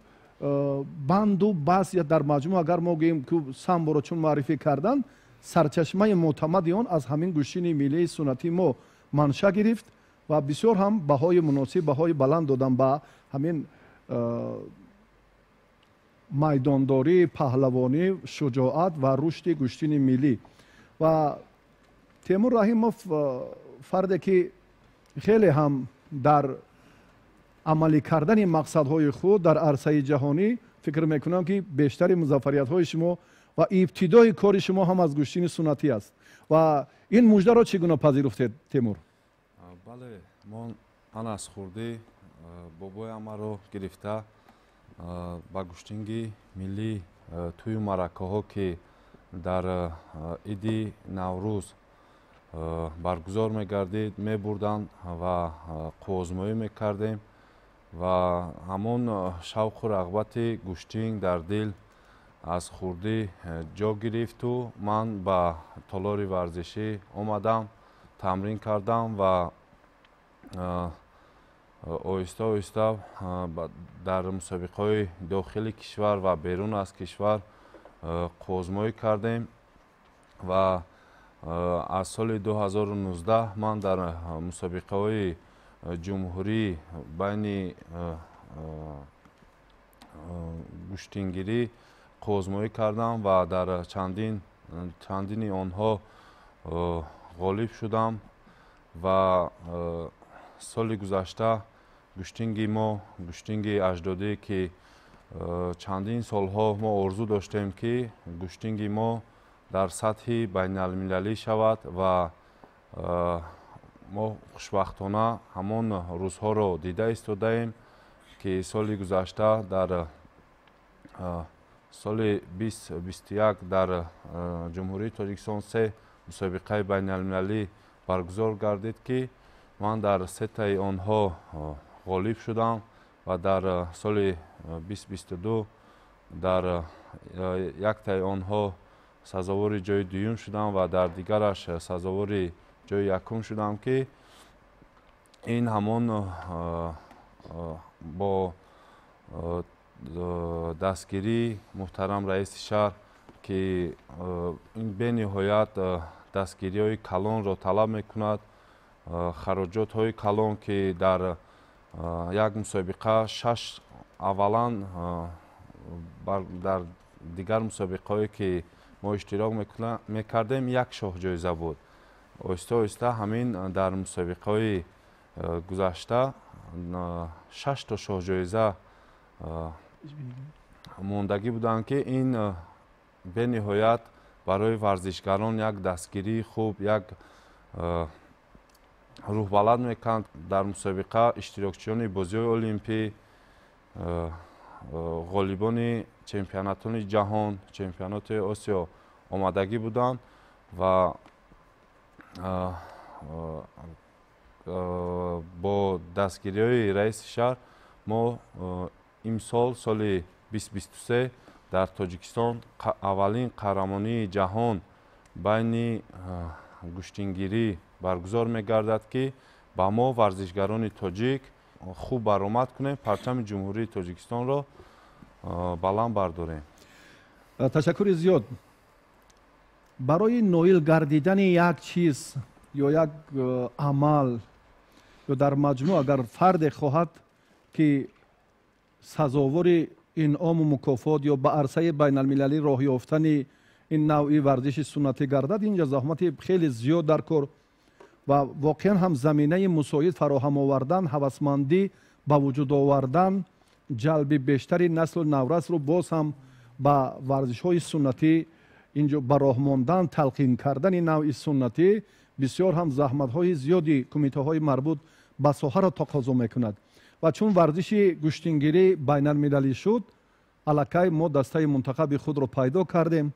банду бас, я дар маҷмӯъ агар мо гӯем, ки самборо чун муаррифӣ карданд, сарчашмаи мӯътамади он аз ҳамин гӯштини миллии суннатии мо манша гирифт. Ва бисёр ҳам баҳои муносиб, баҳои баланд додам ба ҳамин майдондорӣ, паҳлавонӣ, шуҷоат ва рушди гӯштини миллӣ. Ва Темур Раҳимов, фарде ки хеле ҳам дар амалӣ кардани мақсадҳои худ дар арсаи ҷаҳонӣ, фикр мекунам, ки бештари музаффариятҳои шумо ва ибтидои кори шумо ҳам аз гӯштини суннатӣ аст. Ва ин муждаро чӣ гуна пазируфтед, Темур? Бале, мо ан аз хурдӣ бобоям маро гирифта ба гӯштинги миллӣ, тӯю маъракаҳо, ки дар иди Наврӯз баргузор мегардид, мебурданд ва қувваозмоӣ мекардем. Ва ҳамон шавқу рағбати гӯштин дар дил аз хурдӣ ҷо гирифту ман ба толори варзишӣ омадам, тамрин кардам ва оҳиста оҳиста дар мусобиқаҳои дохили кишвар ва берун аз кишвар қӯзмоӣ кардем. Ва аз соли 2019 ман дар мусобиқаҳои ҷумҳурӣ байни гӯштингирӣ қӯзмоӣ кардам ва дар чандини онҳо ғолиб шудам. Ва соли гузашта гӯштинги мо, гӯштинги аҷдодӣ, ки чандин солҳо мо орзу доштем, ки гӯштинги мо дар сатҳи байналмилалӣ шавад ва мо хушбахтона ҳамон рӯзҳоро дида истодаем, ки соли гузашта дар соли 2021 дар Ҷумҳурии Тоҷикистон 3 мусобиқаи байналмилалӣ баргузор гардид, ки ман дар сетаи онҳо ғолиб шудам ва дар соли 2022 дар яктаи онҳо сазовори ҷои дуюм шудам ва дар дигараш сазовори ҷои якум шудам, ки ин ҳамон бо дастгирии муҳтарам раиси шаҳр, ки ин бениҳоят дастгириҳои калонро талаб мекунад, хароҷотҳои калон, ки дар як мусобиқа шаш аввалан дар дигар мусобиқаҳое ки мо иштирок мекардем як шоҳҷоиза буд. Оҳиста оҳиста ҳамин дар мусобиқаҳои гузашта 6 то шоҳҷоиза мондагӣ буданд, ки ин бениҳоят барои варзишгарон як дастгирии хуб, як рӯҳбаланд мекунад. Дар мусобиқа иштирокчиёни бозиҳои олимпӣ, ғолибони чемпионатони ҷаҳон, чемпионати Осиё омадагӣ буданд ва бо дастгириҳои раиси шаҳр мо имсол соли 2023 дар Тоҷикистон аввалин қаҳрамонии ҷаҳон байни гӯштингирӣ баргузор мегардад, ки ба мо варзишгарони тоҷик хуб баромад кунем, парчами Ҷумҳурии Тоҷикистонро баланд бардорем. Ташаккури зиёд. Барои ноил гардидани як чиз ё як амал ё дар маҷмӯъ агар фарде хоҳад, ки сазовори инъому мукофот ё ба арсаи байналмилалӣ роҳ ёфтани ин навъи варзиши суннатӣ гардад, инҷа заҳмати хеле зиёд дар кор ва воқеан ҳам заминаи мусоид фароҳам овардан, ҳавасмандӣ ба вуҷуд овардан, ҷалби бештари наслу наврасро боз ҳам ба варзишҳои суннатӣ инҷо ба роҳ мондан, талқин кардани навъи суннатӣ бисёр ҳам заҳматҳои зиёди кумитаҳои марбут ба соҳаро тақозо мекунад. Ва чун варзиши гӯштингирӣ байналмилалӣ шуд, аллакай мо дастаи мунтахаби худро пайдо кардем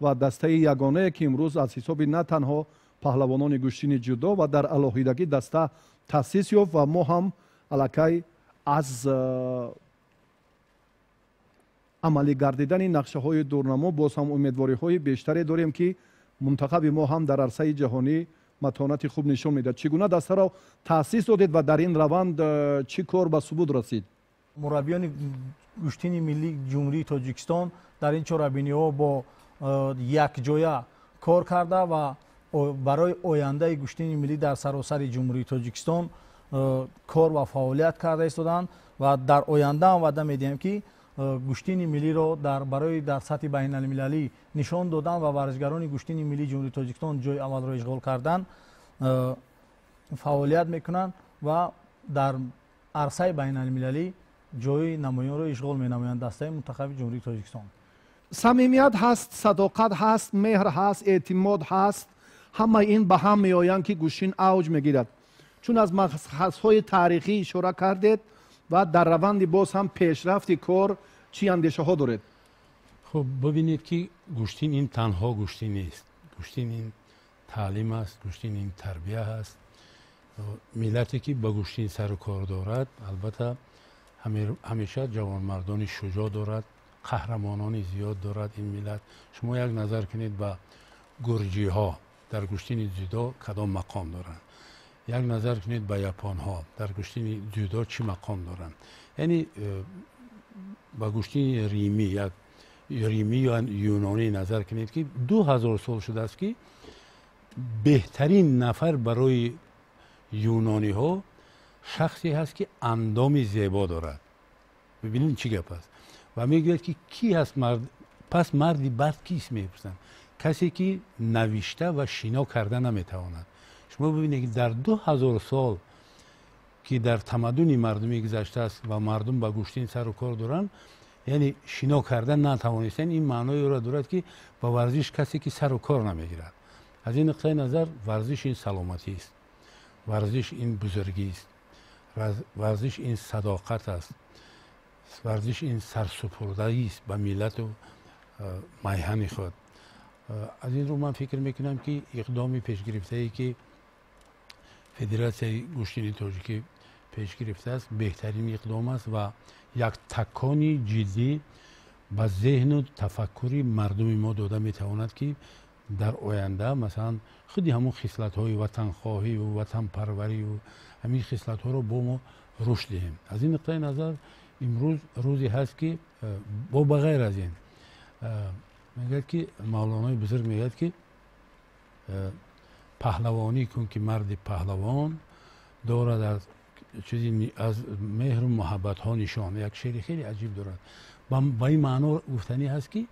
ва дастаи ягонае, ки имрӯз аз ҳисоби на танҳо паҳлавонони гӯштини ҷудо ва дар алоҳидагӣ даста таъсис ёфт ва мо ҳам аллакай аз амалӣ гардидани нақшаҳои дурнамо боз ҳам умедвориҳои бештаре дорем, ки мунтахаби мо ҳам дар арсаи ҷаҳонӣ матонати хуб нишон медиҳад. Чӣ гуна дастаро таъсис додед ва дар ин раванд чӣ кор ба субут расид? Мураббиёни гӯштини миллии Ҷумҳурии Тоҷикистон дар ин чорабиниҳо бо якҷоя кор карда ва барои ояндаи гӯштини миллӣ дар саросари Ҷумҳурии Тоҷикистон кор ва фаъолият карда истоданд ва дар оянда ҳам ваъда медиҳем, ки гӯштини миллиро барои дар сатҳи байналмилалӣ нишон додан ва варзишгарони гӯштини миллии Ҷумҳурии Тоҷикистон ҷои аввалро ишғол кардан фаъолият мекунанд ва дар арсаи байналмилалӣ ҷои намоёнро ишғол менамоянд дастаи мунтахаби Ҷумҳурии Тоҷикистон. Самимият ҳаст, садоқат ҳаст, меҳр ҳаст, эътимод ҳаст. Ҳамаи ин ба ҳам меоянд, ки гӯштин авҷ мегирад. Чун аз мақсадҳои таърихӣ ишора кардед ва дар раванди боз ҳам пешрафти кор чӣ андешаҳо доред? Хуб, бибинед, ки гӯштин ин танҳо гӯштин нест. Гӯштин ин таълим аст, гӯштин ин тарбия аст. Миллате ки ба гӯштин сару кор дорад, албатта ҳамеша ҷавонмардони шуҷоъ дорад, қаҳрамонони зиёд дорад ин миллат. Шумо як назар кунед ба гурҷиҳо дар гӯштини дзюдо кадом мақом доранд, як назар кунед ба японҳо дар гӯштини дзюдо чӣ мақом доранд. Яъне ба гӯштини римӣ, як римӣ ё юнонӣ назар кунед, ки 2000 сол шудааст, ки беҳтарин нафар барои юнониҳо шахсе ҳаст, ки андоми зебо дорад. Бибинед, чӣ гап аст. Ва мегӯяд, ки кӣ ҳаст мард, пас марди бад кист, мепурсанд. Касе ки навишта ва шино карда наметавонад. Шумо бибинед, ки дар 2000 сол, ки дар тамаддуни мардумӣ гузаштааст ва мардум ба гӯштин сару кор доранд, яъне шино карда натавонистанд, ин маънои ӯро дорад, ки ба варзиш касе ки сару кор намегирад. Аз ин нуқтаи назар варзиш ин саломатист, варзиш ин бузургист, варзиш ин садоқат аст, варзиш ин сарсупурдаист ба миллату майҳани худ. Аз ин рӯ ман фикр мекунам, ки иқдоми пешгирифтае, ки Федератсияи гӯштини тоҷикӣ пеш гирифтааст, беҳтарин иқдом аст ва як такони ҷиддӣ ба зеҳну тафаккури мардуми мо дода метавонад, ки дар оянда масалан худи ҳамон хислатҳои ватанхоҳиву ватанпарвариву ҳамин хислатҳоро бо мо рушд диҳем. Аз ин нуқтаи назар имрӯз рӯзе ҳаст, ки бо ба ғайр аз ин мегӯяд, ки Мавлонои бузург мегӯяд, ки паҳлавонӣ кун, ки марди паҳлавон дорад аз чизи аз меҳру муҳаббатҳо нишон. Як шеъри хеле аҷиб дорад. Ба ин маъно гуфтанӣ ҳаст, ки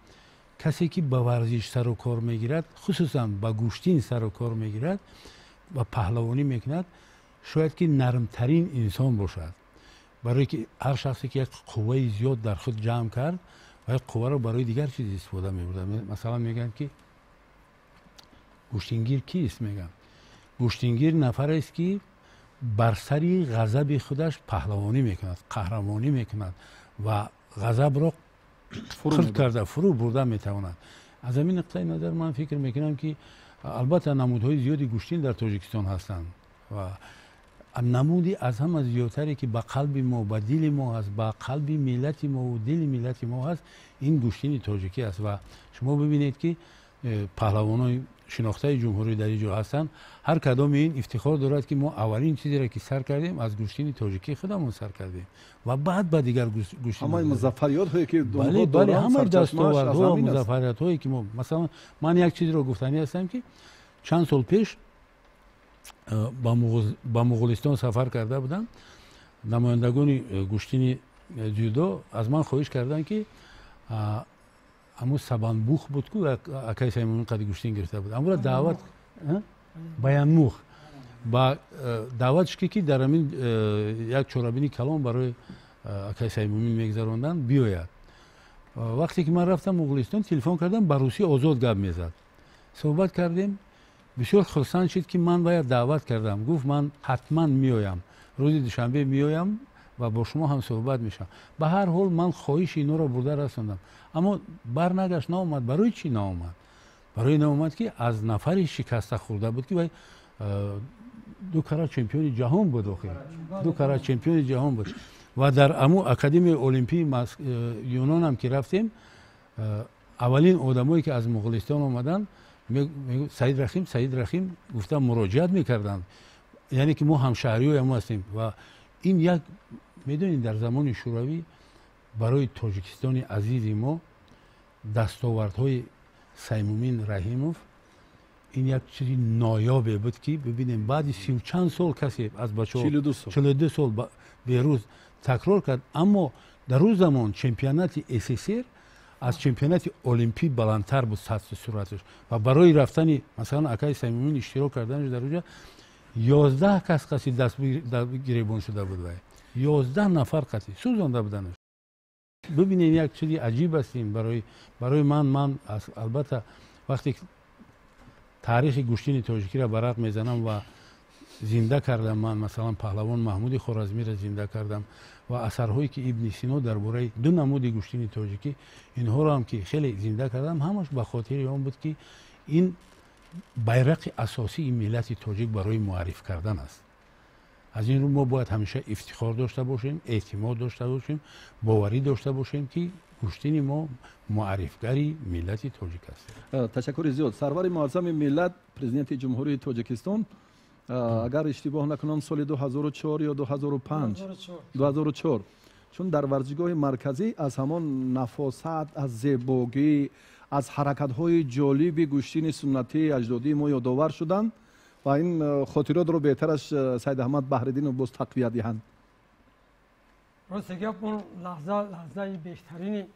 касе ки ба варзиш сару кор мегирад, хусусан ба гӯштин сару кор мегирад ва паҳлавонӣ мекунад, шояд ки нармтарин инсон бошад, барое ки ҳар шахсе ки як қувваи зиёд дар худ ҷамъ кард ва як қувваро барои дигар чиз истифода мебурдад. Масалан, мегӯянд, ки гӯштингир кист? Мегӯянд, гӯштингир нафарест, ки бар сари ғазаби худаш паҳлавонӣ мекунад, қаҳрамонӣ мекунад ва ғазабро хурд карда фурӯ бурда метавонад. Аз ҳамин нуқтаи назар ман фикр мекунам, ки албатта намудҳои зиёди гӯштин дар Тоҷикистон ҳастанд ва намуди аз ҳама зиёдтаре, ки ба қалби мо, ба дили мо ҳаст, ба қалби миллати мову дили миллати мо ҳаст, ин гӯштини тоҷикӣ аст. Ва шумо бибинед, ки паҳлавонои шинохтаи ҷумҳурӣ дар ин ҷо ҳастанд. Ҳар кадоми ин ифтихор дорад, ки мо аввалин чизеро, ки сар кардем, аз гӯштини тоҷикӣ худамон сар кардем ва баъд ба дигар гӯштин. Ҳамаи музаффариятҳое, ки бале, бале, ҳамаи дастовардҳо, музаффариятҳое, ки мо, масалан, ман як чизро гуфтанӣ ҳастам, ки чанд сол пеш ба Муғулистон сафар карда будам. Намояндагони гӯштини дзюдо аз ман хоҳиш карданд, ки ҳамун Сабанбух буд ку, акаи Саймумин қади гӯштин гирифта буд, амура даъват, Баянмух, ба даъват шуд, ки дар ҳамин як чорабини калон барои акаи Саймумин мегузаронданд, биёяд. Вақте ки ман рафтам Муғулистон, телефон кардам, ба русӣ озод гап мезад, суҳбат кардем, бисёр хурсанд шуд, ки ман бояд даъват кардам. Гуфт: «Ман ҳатман меоям, рӯзи душанбе меоям ва бо шумо ҳам суҳбат мешавам». Ба ҳар ҳол ман хоҳиши инҳоро бурда расондам, аммо барнагашт, наомад. Барои чӣ наомад? Барои наомад, ки аз нафари шикаста хӯрда буд, ки вай ду кара чемпиони ҷаҳон буд, охир ду кара чемпиони ҷаҳон буд. Ва дар аму Академияи Олимпии Юнонам ки рафтем, аввалин одамое, ки аз Муғулистон омаданд, «Саид Рахим, Саид Рахим» гуфта муроҷиат мекарданд, яъне ки мо ҳамшаҳриҳои мо ҳастем. Ва ин як, медонед, дар замони Шӯравӣ барои Тоҷикистони азизи мо дастовардҳои Саймумин Раҳимов ин як чизи ноёбе буд, ки бибинем, баъди сию чанд сол касе аз бачаҳо 42 сол берӯз такрор кард. Аммо дар ӯ замон чемпионати СССР аз чемпионати олимпӣ баландтар буд сатҳи суръаташ. Ва барои рафтани, масалан, акаи Саймумин иштирок карданаш дар оҷа 11 кас қаси даст гиребон шуда буд, вай 11 нафар қати сӯзонда буданаш. Бибинед, як чизи аҷиб аст ин барои ман. Ман албатта вақте таърихи гӯштини тоҷикиро варақ мезанам ва зинда кардам, ман масалан паҳлавон Маҳмуди Хоразмиро зинда кардам ва асарҳое, ки Ибни Сино дар бораи ду намуди гӯштини тоҷикӣ, инҳоро ҳам ки хеле зинда кардам, ҳамаш ба хотири он буд, ки ин байрақи асосии миллати тоҷик барои муарриф кардан аст. Аз ин рӯ мо бояд ҳамеша ифтихор дошта бошем, эътимод дошта бошем, боварӣ дошта бошем, ки гӯштини мо муаррифгари миллати тоҷик аст. Ташаккури зиёд. Сарвари муаззами миллат, Президенти Ҷумҳурии Тоҷикистон, агар иштибоҳ накунам, соли 2004 ё 2005, 2004, чун дар варзишгоҳи марказӣ аз ҳамон нафосат, аз зебогӣ, аз ҳаракатҳои ҷолиби гӯштини суннатии аҷдодии мо ёдовар шуданд ва ин хотиротро беҳтараш Сайд Аҳмад Баҳриддинов боз тақвият диҳанд. Рости гап, он лаҳза лаҳзаи беҳтарини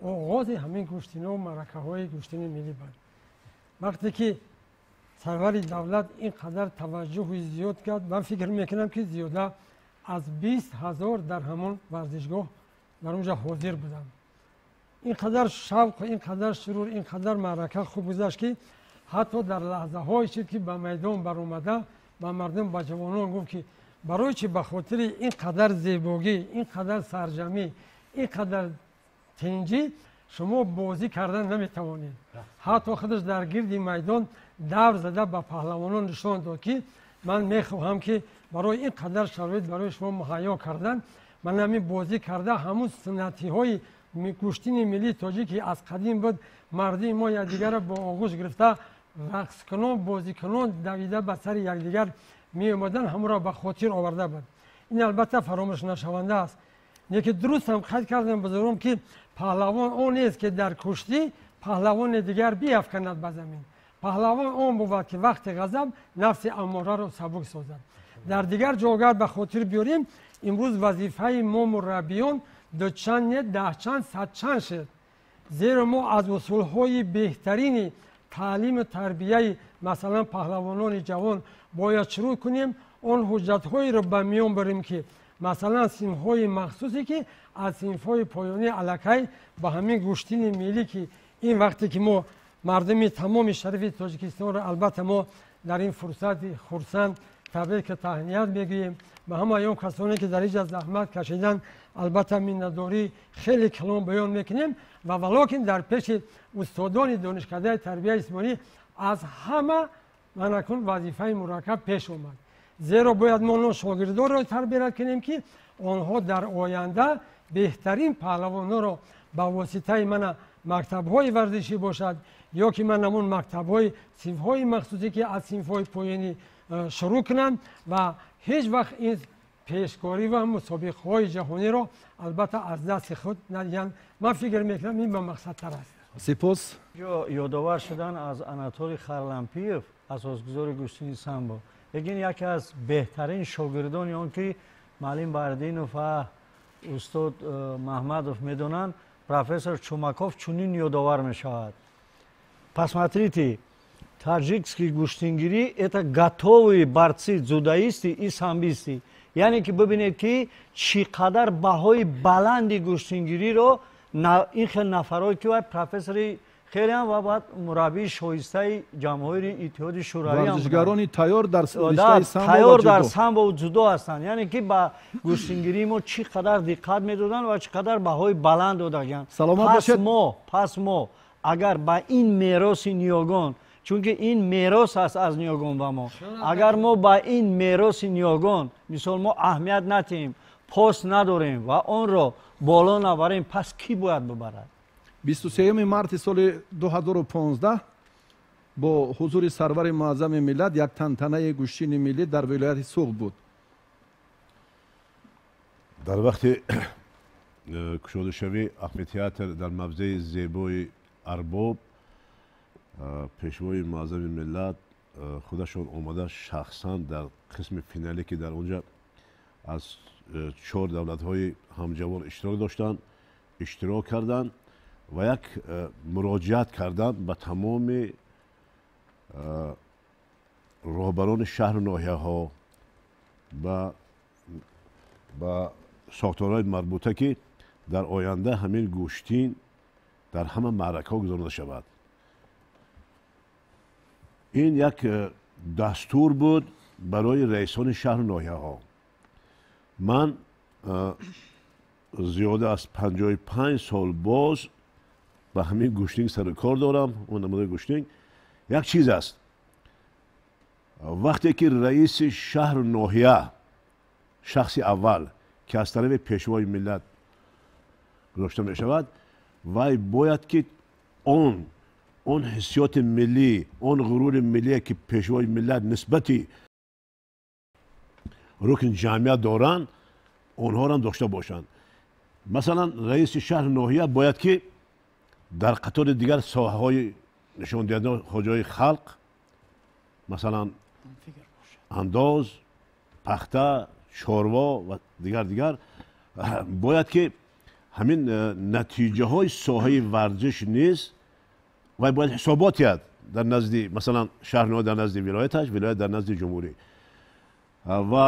оғози ҳамин гӯштино, маъракаҳои гӯштини миллӣ буд. Вақте ки сарвари давлат ин қадар таваҷҷӯҳи зиёд кард, ман фикр мекунам, ки зиёда аз 20 000 дар ҳамон варзишгоҳ дар онҷа ҳозир буданд. Ин қадар шавқ, ин қадар сурур, ин қадар маърака хуб гузашт, ки ҳатто дар лаҳзаҳое шуд, ки ба майдон баромада, ба мардум, ба ҷавонон гуфт, ки барои чи ба хотири ин қадар зебогӣ, ин қадар сарҷамӣ, ин қадар тинҷӣ шумо бозӣ кардан наметавонед. Ҳатто худаш дар гирди майдон давр зада, ба паҳлавонон нишон дод, ки ман мехоҳам, ки барои ин қадар шароит барои шумо муҳайё кардан, ман ҳамин бозӣ карда, ҳамун суннатиҳои гӯштини миллии тоҷик, ки аз қадим буд, мардуми мо якдигарро бо оғӯш гирифта, рақскунон, бозикунон, давида ба сари якдигар меомаданд, ҳамонро ба хотир оварда буд. Ин албатта фаромӯшнашаванда аст. Лекин дуруст ҳам қайд кардам бузургон, ки паҳлавон он нест, ки дар куштӣ паҳлавони дигар биафканад ба замин. Паҳлавон он бувад, ки вақти ғазаб нафси аммораро сабук созад. Дар дигар ҷо ба хотир биёрем, имрӯз вазифаи мо мураббиён дучанд не, даҳчанд, садчанд шуд, зеро мо аз усулҳои беҳтарини таълиму тарбияи, масалан, паҳлавонони ҷавон бояд шурӯъ кунем, он ҳуҷҷатҳоеро ба миён барем, ки масалан синфҳои махсусе, ки аз синфҳои поёнӣ аллакай ба ҳамин гӯштини миллӣ, ки ин вақте ки мо мардуми тамоми шарифи Тоҷикистонро албатта мо дар ин фурсати хурсанд табрику таҳният мегӯем, ба ҳамаи он касоне, ки дар инҷа заҳмат кашиданд, албатта миннатдорӣ хеле калон баён мекунем. Ва валокин дар пеши устодони донишкадаи тарбияи ҷисмонӣ аз ҳама манакун вазифаи мураккаб пеш омад, зеро бояд мо он шогирдонро тарбият кунем, ки онҳо дар оянда беҳтарин паҳлавонҳоро ба воситаи мана мактабҳои варзишӣ бошад ё ки ман ҳамон мактабҳои синфҳои махсусӣ, ки аз синфҳои поёнӣ шурӯъ кунанд ва ҳеҷ вақт ин пешкорӣ ва мусобиқаҳои ҷаҳониро албатта аз дасти худ надиҳанд. Ман фикр мекунам, ин ба мақсадтар аст. Сипос. Ёдовар шудан аз Анатолий Харлампиев, асосгузори гӯштини самбо, лекин яке аз беҳтарин шогирдони он, ки муаллим Баҳриддинов ва устод Маҳмадов медонанд, профессор Чумаков чунин ёдовар мешавад: «Посмотрите, таджикский гуштингирӣ — это готовые борцы, дзюдоисты и самбисты». Яъне ки бибинед, ки чӣ қадар баҳои баланди гӯштингириро ин хел нафарое, ки вай профессори хелеам ва баъд мураббии шоистаи Ҷамоҳири Иттиҳоди Шӯравӣ, варзишгарони тайёр дар тайёр дар самбову дзюдо ҳастанд. Яъне ки ба гӯштингирии мо чӣ қадар диққат медоданд ва чӣ қадар баҳои баланд додагианд. Пас мо агар ба ин мероси ниёгон, чунки ин мерос аст аз ниёгон ба мо, агар мо ба ин мероси ниёгон, мисол, мо аҳамият натиҳем, пос надорем ва онро боло набарем, пас кӣ бояд бибарад? 23 марти соли 2015 бо ҳузури сарвари муаззами миллат як тантанаи гӯштини миллӣ дар вилояти Суғд буд. Дар вақти кушодашавии амфитеатр дар мавзеи зебои Арбоб Пешвои муаззами миллат худашон омада, шахсан дар қисми финале, ки дар онҷа аз чор давлатҳои ҳамҷавор иштирок доштанд, иштирок карданд ва як муроҷиат карданд ба тамоми роҳбарони шаҳру ноҳияҳо, ба сохторҳои марбута, ки дар оянда ҳамин гӯштин дар ҳама маъракаҳо гузаронида шавад. Ин як дастур буд барои раисони шаҳру ноҳияҳо. Ман зиёда аз 55 сол боз ба ҳамин гӯштинг сару кор дорам. Он намудаи гӯштинг як чиз аст. Вақте ки раиси шаҳру ноҳия, шахси аввал ки аз тарафи пешвои миллат гузошта мешавад, вай бояд ки он ҳиссиёти миллӣ, он ғурури миллие ки пешвои миллат нисбати рукни ҷамъият доранд, онҳоро дошта бошанд. Масалан, раиси шаҳру ноҳия бояд ки дар қатори дигар соҳаҳои нишондиҳандаи хоҷаҳои халқ, масалан андоз, пахта, чорво ва дигар, бояд ки ҳамин натиҷаҳои соҳаи варзиш низ вай бояд ҳисобот диҳад дар назди, масалан, шаҳр ноҳия дар назди вилояташ, вилоят дар назди ҷумҳурӣ. Ва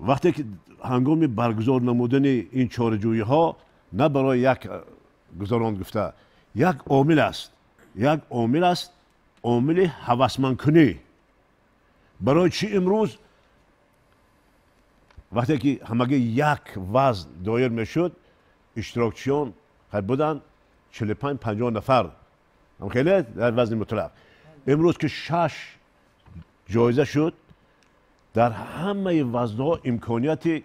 вақте ки ҳангоми баргузор намудани ин чораҷӯиҳо на барои як гузаронд гуфта, як омил аст, як омил аст, омили ҳавасмандкунӣ. Барои чӣ имрӯз вақте ки ҳамагӣ як вазн доир мешуд, иштирокчиён буданд 45-50 нафар, ҳам хеле дар вазни мутлақ. Имрӯз ки 6 ҷоиза шуд, дар ҳамаи вазнҳо имконияти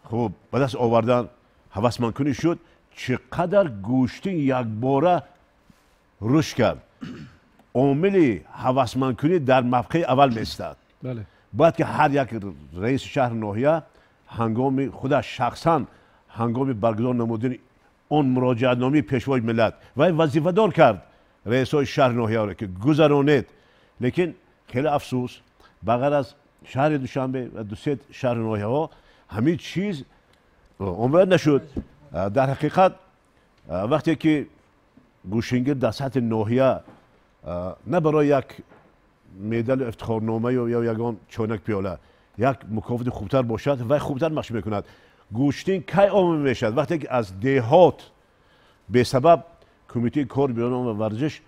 хуб ба даст овардан ҳавасмандкунӣ шуд. Чӣ қадар гӯштин якбора рушд кард. Омили ҳавасмандкунӣ дар мавқеи аввал меистад. Бояд ки ҳар як раиси шаҳр ноҳия ҳангоми худаш шахсан ҳангоми баргузор намудани он муроҷиатномаи пешвои миллат вай вазифадор кард раисҳои шаҳр ноҳияро ки гузаронед. Лекин хеле афсӯс, ба ғайр аз шаҳри Душанбе ва ду-се шаҳри ноҳияҳо ҳамин чиз омода нашуд. Дар ҳақиқат вақте ки гӯштингир дар сатҳи ноҳия на барои як медалу ифтихорнома ё ягон чойнак пиёла, як мукофоти хубтар бошад, вай хубтар машқ мекунад. Гӯштин кай омода мешавад? Вақте ки аз деҳот бесабаб кумитаи кор биёнон ва варзиш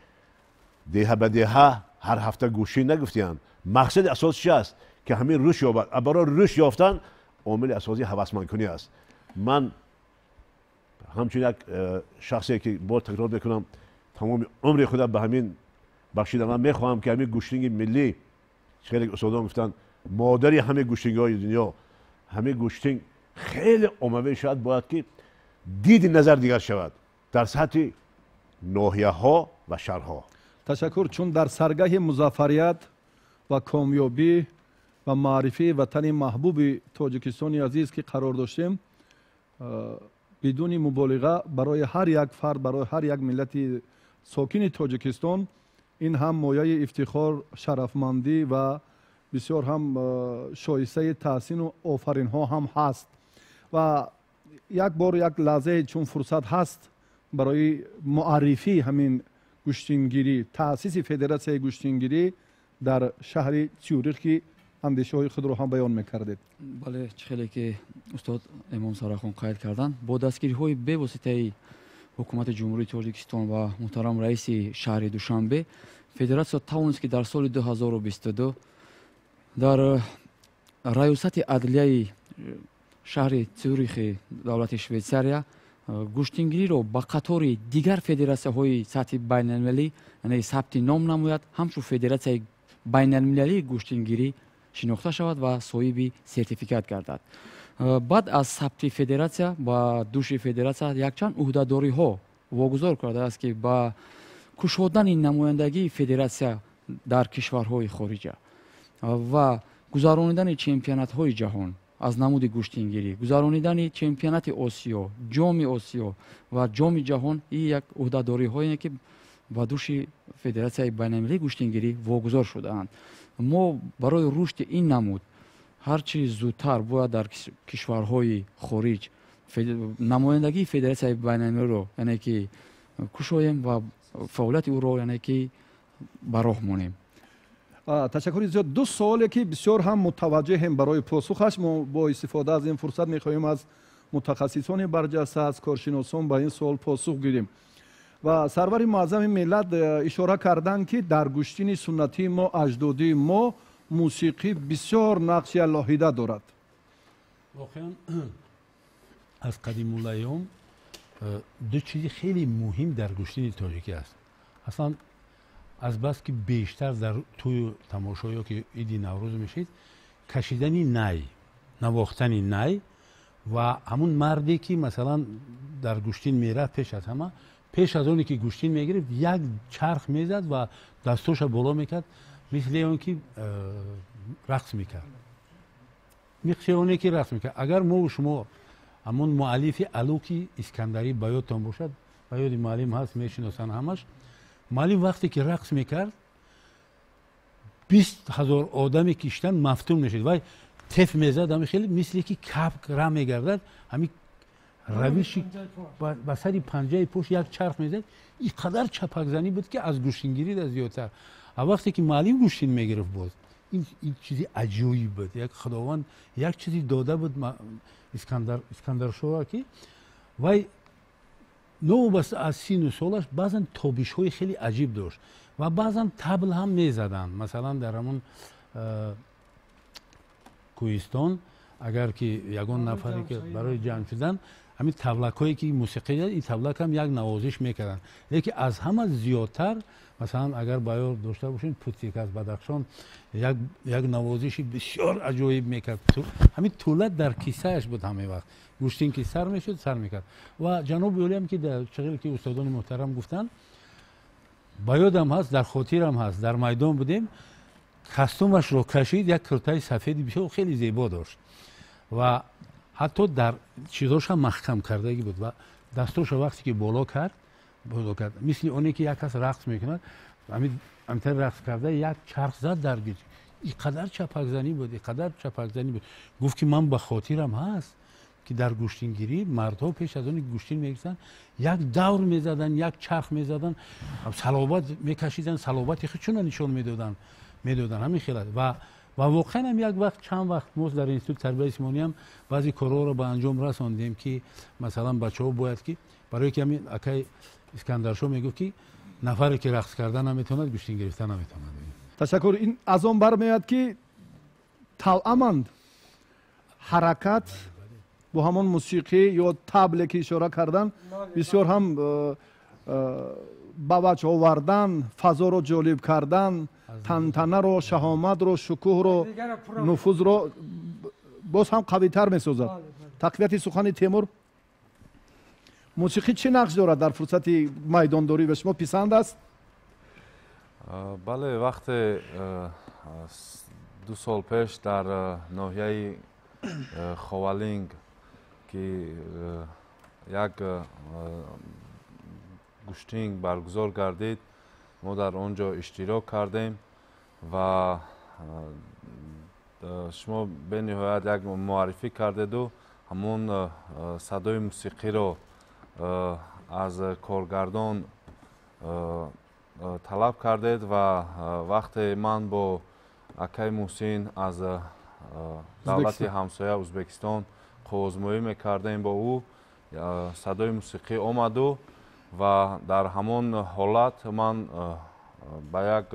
деҳа ба деҳа ҳар ҳафта гӯштин нагуфтиянд. Мақсади асос чи аст? Ки ҳамин рушд ёбад. Барои рушд ёфтан омили асосӣ ҳавасмандкунӣ аст. Ман ҳамчун як шахсе ки бор такрор мекунам, тамоми умри худа ба ҳамин бахшидам, ман мехоҳам ки ҳамин гӯштинги миллӣ, хеле устодон гуфтанд, модари ҳамаи гӯштингҳои дунё, ҳамин гӯштинг хеле оммавӣ шавад, бояд ки диди назар дигар шавад дар сатҳи ноҳияҳо ва шаҳрҳо. Ташаккур. Чун дар саргаҳи музаффарият ва комёбӣ ва маърифии ватани маҳбуби Тоҷикистони азиз ки қарор доштем, бидуни муболиға барои ҳар як фард, барои ҳар як миллати сокини Тоҷикистон ин ҳам мояи ифтихор, шарафмандӣ ва бисёр ҳам шоистаи таҳсину офаринҳо ҳам ҳаст. Ва як бор як лаҳзае чун фурсат ҳаст барои муаррифии ҳамин гӯштингирӣ, таъсиси федератсияи гӯштингирӣ дар шаҳри Цюрих ки андешаҳои худро ҳам баён мекардед. Бале, чӣ хеле ки устод Эмом Сарахон қайд карданд, бо дастгириҳои бевоситаи ҳукумати Ҷумҳурии Тоҷикистон ва муҳтарам раиси шаҳри Душанбе, федератсия тавонист ки дар соли 2022 дар раёсати адлияи шаҳри Цюрихи давлати Швейтсария гӯштингириро ба қатори дигар федератсияҳои сатҳи байналмилалӣ, яъне сабти ном намояд, ҳамчун федератсияи байналмилалии гӯштингирӣ шинохта шавад ва соҳиби сертификат гардад. Баъд аз сабти федератсия ба души федератсия якчанд ӯҳдадориҳо вогузор кардааст ки ба кушодани намояндагии федератсия дар кишварҳои хориҷа ва гузаронидани чемпионатҳои ҷаҳон аз намуди гӯштингирӣ, гузаронидани чемпионати Осиё, ҷоми Осиё ва ҷоми ҷаҳон ин як ӯҳдадориҳое ки ба души федератсияи байналмилалии гӯштингирӣ вогузор шудаанд. Мо барои рушди ин намуд ҳарчи зудтар бояд дар кишварҳои хориҷ намояндагии федератсияи байналмилалиро яъне ки кушоем ва фаъолияти ӯро яъне ки ба роҳ монем. Ташаккури зиёд. Ду суоле ки бисёр ҳам мутаваҷҷеҳем барои посухаш, мо бо истифода аз ин фурсат мехоҳем аз мутахассисони барҷаста, аз коршиносон ба ин суол посух гирем. Ва сарвари муаззами миллат ишора карданд ки дар гӯштини суннатии мо, аҷдодии мо, мусиқӣ бисёр нақши алоҳида дорад. Воқеан аз қадимулайём ду чизи хеле муҳим дар гӯштини тоҷикӣ аст. Аслан Аз бас ки бештар дар тӯю тамошо ё ки иди Наврӯз мешид, кашидани най, навохтани най ва ҳамун марде ки масалан дар гӯштин мерафт, пеш аз ҳама, пеш аз оне ки гӯштин мегирифт, як чарх мезад ва дастоша боло мекард, мисли он ки рақс мекард, мисли оне ки рақс мекард. Агар мову шумо ҳамун муаллифи Алуки Искандарӣ ба ёдтон бошад, ба ёди муаллим ҳаст, мешиносанд ҳамаш, муаллим вақте ки рақс мекард, 20 000 одаме ки иштан мафтун мешуд. Вай теф мезад, ҳами хеле мисли ки кабк ра мегардад, ҳами равиши ба сари панҷаи пош як чарх мезад. Ин қадар чапакзанӣ буд, ки аз гӯштингирӣ да зиёдтар. А вақте ки муаллим гӯштин мегирифт, боз ин чизи аҷоиб буд. Як Худованд як чизи дода буд Искандаршоҳа, ки вай новобаста аз сину солаш баъзан тобишҳои хеле аҷиб дошт ва баъзан табл ҳам мезаданд. Масалан, дар ҳамон кӯҳистон агар ки ягон нафаре ки барои ҷамъ шудан, ҳамин таблакҳое ки мусиқӣ, ин таблак ҳам як навозиш мекарданд. Лекин аз ҳама зиёдтар, масалан, агар ба ёд дошта бошем, Путик аз Бадахшон як навозиши бисёр аҷоиб мекард. Ҳамин тӯла дар кисааш буд, ҳамин вақт гӯштин ки сар мешуд, сар мекард. Ва ҷаноби олиам ки чағеле ки устодони муҳтарам гуфтанд, ба ёдам ҳаст, дар хотирам ҳаст, дар майдон будем, костюмашро кашид, як куртаи сафеди бисёр хеле зебо дошт ва ҳатто дар чизошам маҳкам кардагӣ буд ва дастоша вақте ки боло кард, боло кард, мисли оне ки як кас рақс мекунад, ҳамитар рақс карда, як чарх зад дар гирд. И қадар чапакзанӣ буд, и қадар чапакзанӣ буд. Гуфт ки ман ба хотирам ҳаст, ки дар гӯштингирӣ мардҳо пеш аз оне ки гӯштин мегирифтанд, як давр мезаданд, як чарх мезаданд, салобат мекашиданд, салобати худшонро нишон медоданд, ҳамин хел. Ва воқеан ҳам як вақт, чанд вақт мо дар институти тарбияи ҷисмониам баъзе корҳоро ба анҷом расондем, ки масалан бачаҳо бояд ки барое ки ҳамин акай Искандаршоҳ мегуфт, ки нафаре ки рақс карда наметавонад, гӯштин гирифта наметавонад. Ташаккур. Ин аз он бармеояд, ки тавъаманд ҳаракат бо ҳамон мусиқӣ ё табле ки ишора кардан, бисёр ҳам ба ваҷҳ овардан, фазоро ҷолиб кардан, тантанаро, шаҳоматро, шукӯҳро, нуфузро боз ҳам қавитар месозад. Тақвияти сухани Темур, мусиқӣ чӣ нақш дорад дар фурсати майдондорӣ? Ба шумо писанд аст? Бале, вақте 2 сол пеш дар ноҳияи Ховалинг ки як гӯштинг баргузор гардид, мо дар он ҷо иштирок кардем ва шумо бениҳоят як муаррифӣ кардеду ҳамон садои мусиқиро аз коргардон талаб кардед. Ва вақте ман бо акаи Муҳсин аз давлати ҳамсоя Ӯзбекистон қувваозмоӣ мекардем, бо ӯ садои мусиқӣ омаду ва дар ҳамон ҳолат ман ба як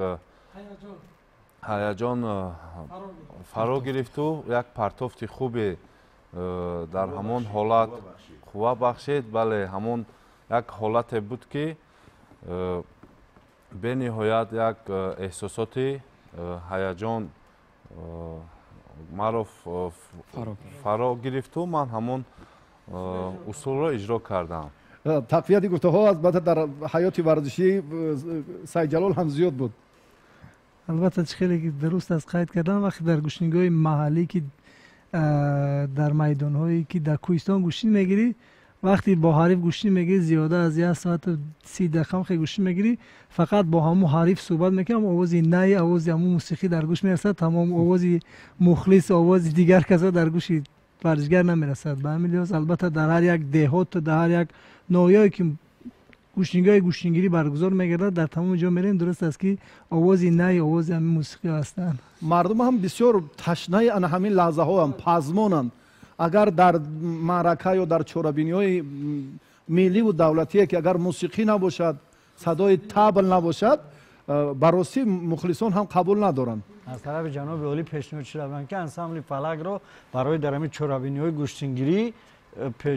ҳаяҷон фаро гирифту як партофти хубе дар ҳамон ҳолат қувва бахшид. Бале, ҳамон як ҳолате буд, ки бениҳоят як эҳсосоти ҳаяҷон маро фаро гирифту ман ҳамон усулро иҷро кардам. Тақвияти гуфтаҳо, албатта, дар ҳаёти варзишӣ Сайҷалол ҳам зиёд буд. Албатта, чӣ хеле дуруст аст қайд кардан, вақте дар гӯштингоҳи маҳаллӣ, ки дар майдонҳое ки дар кӯҳистон гӯштин мегирӣ, вақте бо ҳариф гӯштин мегирӣ, зиёда аз 1 соату 30 дақиқа хе гӯштин мегирӣ, фақат бо ҳамун ҳариф суҳбат мекунӣ, овози най, овози ҳамун мусиқӣ дар гӯш мерасад тамом, овози мухлис, овози дигар касо дар гӯши варзишгар намерасад. Ба ҳамин лиҳоз, албатта, дар ҳар як деҳоту дар ҳар як ноҳияе ки гӯштингоҳи гӯштингирӣ баргузор мегардад, дар тамоми ҷо мерем, дуруст аст ки овози най, овози ҳамин мусиқӣ ҳастанд. Мардум ҳам бисёр ташнаи ана ҳамин лаҳзаҳоам пазмонанд. Агар дар маърака ё дар чорабиниҳои милливу давлатие ки агар мусиқӣ набошад, садои табл набошад, ба ростӣ мухлисон ҳам қабул надоранд. Аз тарафи ҷаноби олӣ пешниҳод шуда буданд, ки ансамбли Фалакро барои дар ҳамин чорабиниҳои гӯштингирӣ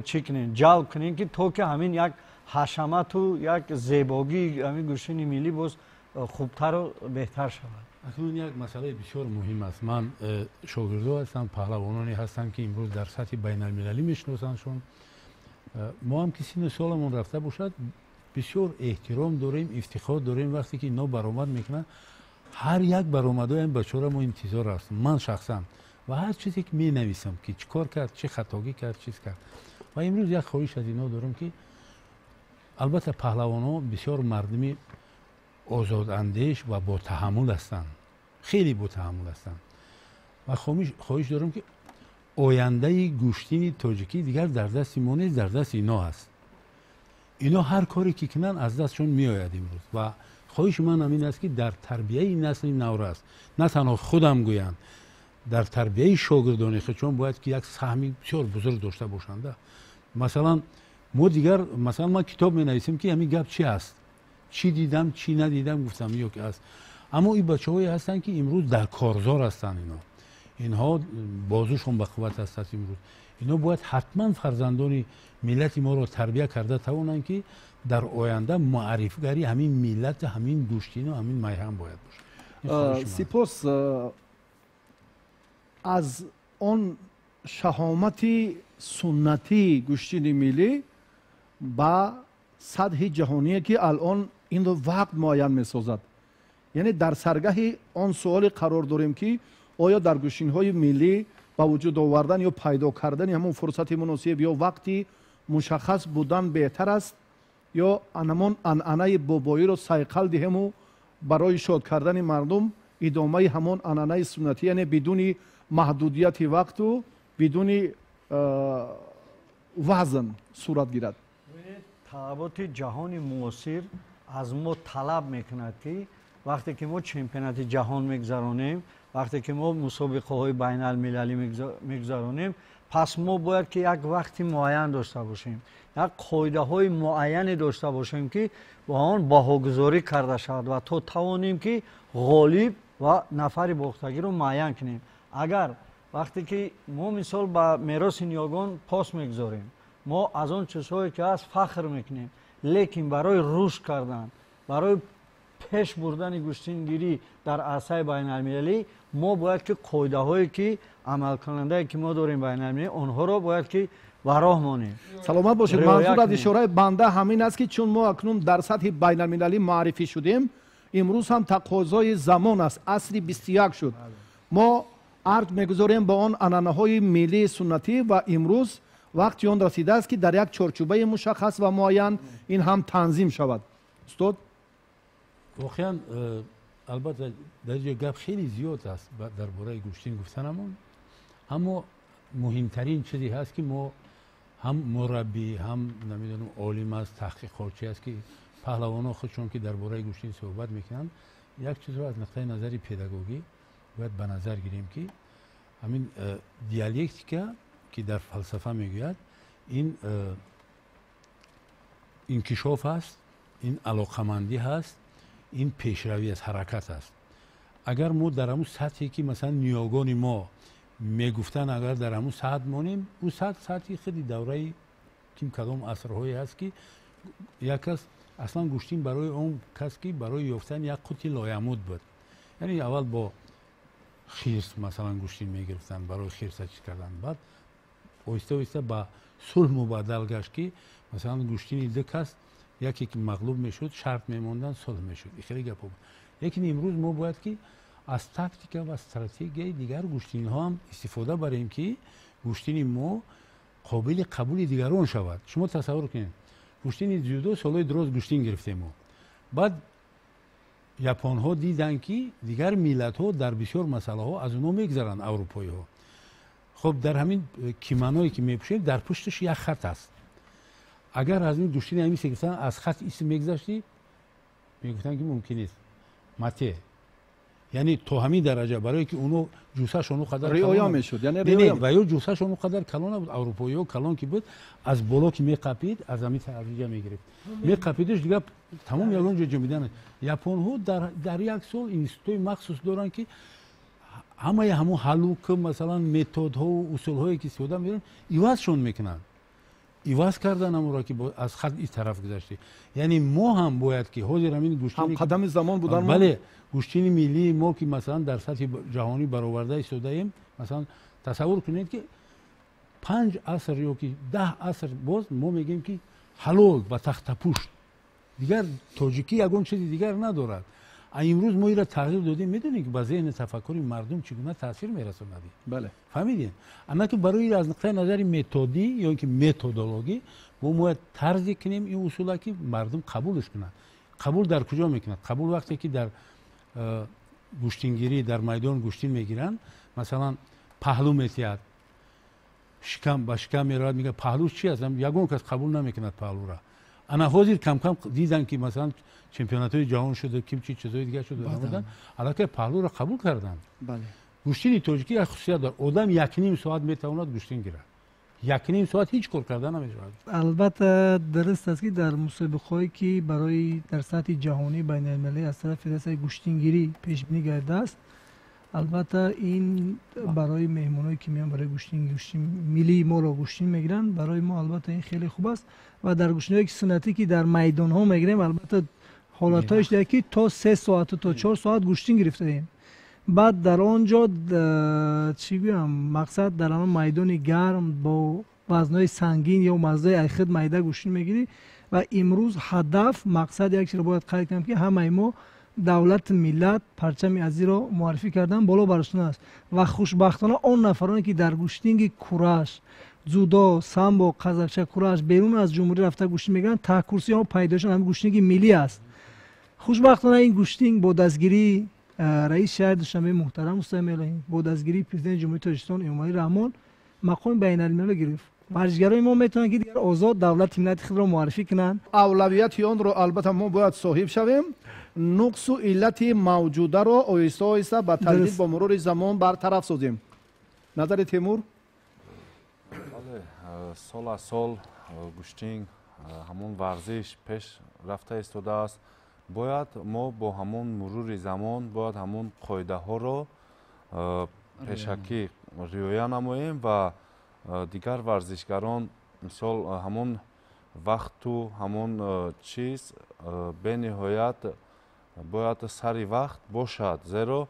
чӣ кунем, ҷалб кунем, ки то ки ҳамин як ҳашамату як зебогии ҳамин гӯштини миллӣ боз хубтару беҳтар шавад. Акнун як масъалаи бисёр муҳим аст. Ман шогирдо ҳастам, паҳлавононе ҳастанд, ки имрӯз дар сатҳи байналмилалӣ мешиносандшон. Мо ҳам ки сину соламон рафта бошад, бисёр эҳтиром дорем, ифтихор дорем вақте ки инҳо баромад мекунанд. Ҳар як баромадоям бачора мо интизор ҳастем, ман шахсан, ва ҳар чизе ки менависам, ки чӣ кор кард, чӣ хатогӣ кард, чиз кард. Ва имрӯз як хоҳиш аз инҳо дорам, ки албатта паҳлавонҳо бисёр мардуми озодандеш ва ботаҳаммул ҳастанд, хеле ботаҳаммул ҳастанд. Ва хоҳиш дорам, ки ояндаи гӯштини тоҷикӣ дигар дар дасти мо нест, дар дасти ино ҳаст. Ино ҳар коре ки кунанд, аз дастшон меояд имрӯз. Ва хоҳиши ман ҳамин аст, ки дар тарбияи насли наврас на танҳо худам гӯянд, дар тарбияи шогирдони худшон бояд ки як саҳми бисёр бузург дошта бошанда. Масалан, мо дигар, масалан, ман китоб менависем, ки ҳамин гап чи аст, чӣ дидам, чӣ надидам, гуфтам ё ки аст. Аммо ин бачаҳое ҳастанд, ки имрӯз дар корзор ҳастанд. Инҳо бозушон ба қувват ҳастанд имрӯз. Инҳо бояд ҳатман фарзандони миллати моро тарбия карда тавонанд, ки дар оянда муаррифгари ҳамин миллат, ҳамин гӯштину ҳамин майҳам бояд бошад. Сипос. Аз он шаҳомати суннатии гӯштини миллӣ ба сатҳи ҷаҳоние, ки алон инро вақт муайян месозад, яъне дар саргаҳи он суоле қарор дорем, ки оё дар гӯштинҳои миллӣ ба вуҷуд овардан ё пайдо кардани ҳамон фурсати муносиб ё вақти мушаххас будан беҳтар аст, ё ҳамон анъанаи бобоиро сайқал диҳему барои шод кардани мардум идомаи ҳамон анъанаи суннатӣ, яъне бидуни маҳдудияти вақту бидуни вазн сурат гирад. Талаботи ҷаҳони муосир аз мо талаб мекунад, ки вақте ки мо чемпионати ҷаҳон мегузаронем, вақте ки мо мусобиқаҳои байналмилалӣ мегузаронем, пас мо бояд ки як вақти муайян дошта бошем, як қоидаҳои муайяне дошта бошем, ки бо он баҳогузорӣ карда шавад ва то тавонем, ки ғолиб ва нафари бохтагиро муайян кунем. Агар вақте ки мо мисол ба мероси ниёгон пос мегузорем, мо аз он чизҳое ки ҳаст фахр мекунем, лекин барои рушд кардан, барои пеш бурдани гӯштингирӣ дар арсаи байналмилалӣ мо бояд ки қоидаҳое ки амалкунандае ки мо дорем байналмилалӣ, онҳоро бояд ки ба роҳ монем. Саломат бошед. Манзур аз ишораи банда ҳамин аст, ки чун мо акнун дар сатҳи байналмилалӣ муаррифӣ шудем, имрӯз ҳам тақозои замон аст, асри 21 шуд, мо арҷ мегузорем ба он анъанаҳои миллии суннатӣ ва имрӯз вақти он расидааст, ки дар як чорчӯбаи мушаххас ва муайян ин ҳам танзим шавад. Устод. Воқеан, албатта, дар ҷо гап хеле зиёд аст дар бораи гӯштин гуфтанамон, аммо муҳимтарин чизе ҳаст, ки мо ҳам мураббӣ, ҳам намедонам олим аст, таҳқиқотчӣ аст, ки паҳлавонҳо худшон ки дар бораи гӯштин суҳбат мекунанд, як чизро аз нуқтаи назари педагогӣ бояд ба назар гирем, ки ҳамин диалектика, ки дар фалсафа мегӯяд, ин инкишоф аст, ин алоқамандӣ ҳаст, ин пешравӣ аст, ҳаракат аст. Агар мо дар ҳамун сатҳе, ки масалан ниёгони мо мегуфтанд, агар дар ҳамун сатҳ монем, ӯ сатҳ сатҳи худи давраи ким кадом асрҳое ҳаст, ки як кас аслан гӯштин барои он кас, ки барои ёфтани як қути лоямуд буд, яъне аввал бо хирс масалан гӯштин мегирифтанд барои хирса чиз кардан, баъд оҳиста оҳиста ба сулҳ мубаддал гашт, ки масалан гӯштини ду кас, яке ки мағлуб мешуд, шарт мемонданд, сулҳ мешуд. Хеле гапҳо буд. Лекин имрӯз мо бояд ки аз тактика ва стратегияи дигар гӯштинҳо ҳам истифода барем, ки гӯштини мо қобили қабули дигарон шавад. Шумо тасаввур кунед, гӯштини дзюдо солҳои дароз гӯштин гирифтем мо, баъд японҳо диданд, ки дигар миллатҳо дар бисёр масъалаҳо аз онҳо мегзаранд, аврупоиҳо. Хоб, дар ҳамин кимоное ки мепӯшем, дар пушташ як хат аст. Агар аз ин гӯштини ҳамин гирифтан аз хат исм мегзаштӣ, мегуфтанд, ки мумкин нест мате, яъне то ҳамин дараҷа, барое ки оно ҷусашон қадар риоя мешуд. Ва ё ҷусашон қадар калон набуд. Аврупоиҳо калон ки буд, аз боло ки меқапид, аз ҳамин тарафиҷа мегирифт, меқапидаш, дигар тамом ягон ҷо ҷунбидан. Японҳо дар як сол институтҳои махсус доранд, ки ҳамаи ҳамон ҳалук, масалан, методҳову усулҳое ки истифода мебаранд, ивазшон мекунанд. Иваз кардан амуро ки аз хат ин тараф гузаштӣ. Яъне мо ҳам бояд ки ҳозир ҳамин гӯштини ҳамқадами замон будан. Бале, гӯштини миллии мо ки масалан дар сатҳи ҷаҳонӣ бароварда истодаем, масалан тасаввур кунед ки 5 аср ё ки 10 аср боз мо мегӯем ки ҳалол ба тахтапушт, дигар тоҷикӣ ягон чизи дигар надорад. Имрӯз мо инро тағйир додем, медонем ки ба зеҳни тафаккури мардум чӣ гуна таъсир мерасонад. Бале, фаҳмидем? Ана ки барои аз нуқтаи назари методӣ ё ин ки методологӣ мо бояд тарзе кунем ин усула ки мардум қабулш кунад. Қабул дар куҷо мекунад? Қабул вақте ки дар гӯштингирӣ дар майдон гӯштин мегиранд, масалан паҳлӯ метиҳад, шикам ба шикам меравад, мегӯяд паҳлӯ чи аст? Ягон кас қабул намекунад паҳлӯра. Ана ҳозир кам-кам дидан ки масалан чемпионатҳои ҷаҳон шуда, ким чи чизҳои дигар шуда, аллакай паҳлӯро қабул карданд. Гӯштини тоҷикӣ як хусусият дорад. Одам 1,5 соат метавонад гӯштин гирад. 1,5 соат ҳеҷ кор карда намешавад. Албатта дуруст аст ки дар мусобиқаҳое ки барои дар сатҳи ҷаҳонӣ байналмилалӣ аз тарафи федератсияи гӯштингирӣ пешбинӣ гардидааст, албатта ин барои меҳмоное ки меоянд барои гӯштин миллии моро гӯштин мегиранд, барои мо албатта ин хеле хуб аст. Ва дар гӯштинҳое ки суннатӣ ки дар майдонҳо мегирем, албатта ҳолатҳое шуда ки то 3 соату то 4 соат гӯштин гирифтаем. Баъд дар он ҷо чӣ гӯям, мақсад дар ҳамон майдони гарм бо вазнҳои сангин ё вазнҳои айхид майда гӯштин мегирӣ. Ва имрӯз ҳадаф, мақсад як чизро бояд қайд кунам ки ҳамаи мо давлат, миллат, парчами азизро муаррифӣ кардан боло бароштан аст. Ва хушбахтона он нафароне ки дар гӯштинги кураш, дзюдо, самбо, қазақча кураш берун аз ҷумҳурӣ рафта гӯштин мегиранд, таҳкурсии он пайдоишон ҳамин гӯштинги миллӣ аст. Хушбахтона ин гӯштинг бо дастгирии раиси шаҳри Душанбе муҳтарам Рустам Эмомалӣ, бо дастгирии президенти ҷумҳурии Тоҷикистон Эмомалӣ Раҳмон мақоми байналмилалӣ гирифт. Варзишгарони мо метавонанд ки дигар озод давлати миллати худро муаррифӣ кунанд. Авлавияти онро албатта мо бояд соҳиб шавем. Нуқсу иллати мавҷударо оҳиста оҳиста ба таҷдид бо мурури замон бартараф созем. Назари Темур? Бале, сол аз сол гӯштинг ҳамон варзиш пеш рафта истодааст. Бояд мо бо ҳамон мурури замон бояд ҳамон қоидаҳоро пешакӣ риоя намоем ва дигар варзишгарон мисол ҳамон вақту ҳамон чиз бениҳоят бояд сари вақт бошад, зеро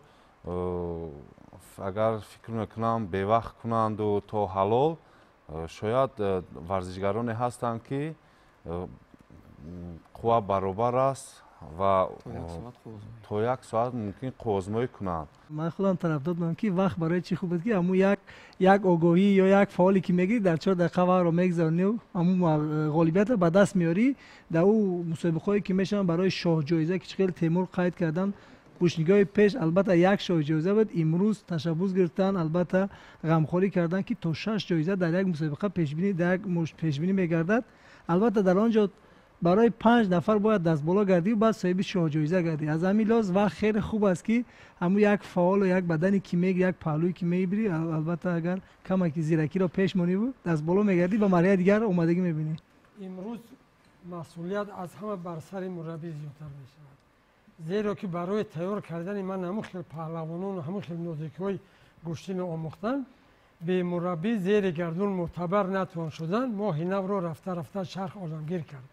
агар фикр мекунам бевақт кунанду то ҳалол, шояд варзишгароне ҳастанд ки қувва баробар аст ва то 1 соат мумкин қувваозмоӣ кунанд. Ман худам тарафдор будам ки вақт барои чӣ хуб буд ки ҳамун як огоҳӣ ё як фаъоле ки мегирӣ дар 4 дақиқа вақро мегузаронӣ, ҳамун ғолибиятро ба даст меорӣ. Дар ӯ мусобиқаҳое ки мешаванд барои шоҳҷоиза ки чӣ хеле Темур қайд кардан, гӯштингиҳои пеш албатта як шоҳҷоиза буд, имрӯз ташаббус гирифтан, албатта ғамхорӣ кардан ки то 6 ҷоиза дар як мусобиқа пешбинӣ дар як пешбинӣ мегардад. Албатта дар он ҷо барои 5 нафар бояд дастболо гардӣ, баъд соҳиби шоҳҷоиза гардӣ. Аз ҳамин лиҳоз вақт хеле хуб аст ки ҳамун як фаъолу як бадане ки мегирӣ, як паҳлӯе ки мебирӣ, албатта агар камаки зиракиро пеш мониву дастболо мегардӣ, ба марҳилаи дигар омадагӣ мебинӣ. Имрӯз масъулият аз ҳама бар сари мураббӣ зиёдтар мешавад, зеро ки барои тайёр кардани ман ҳамун хел паҳлавонону ҳамун хел нозикиҳои гӯштино омӯхтан, бемураббӣ зери гардун мӯътабар натавон шудан, моҳи навро рафта рафта чарх оламгир кард.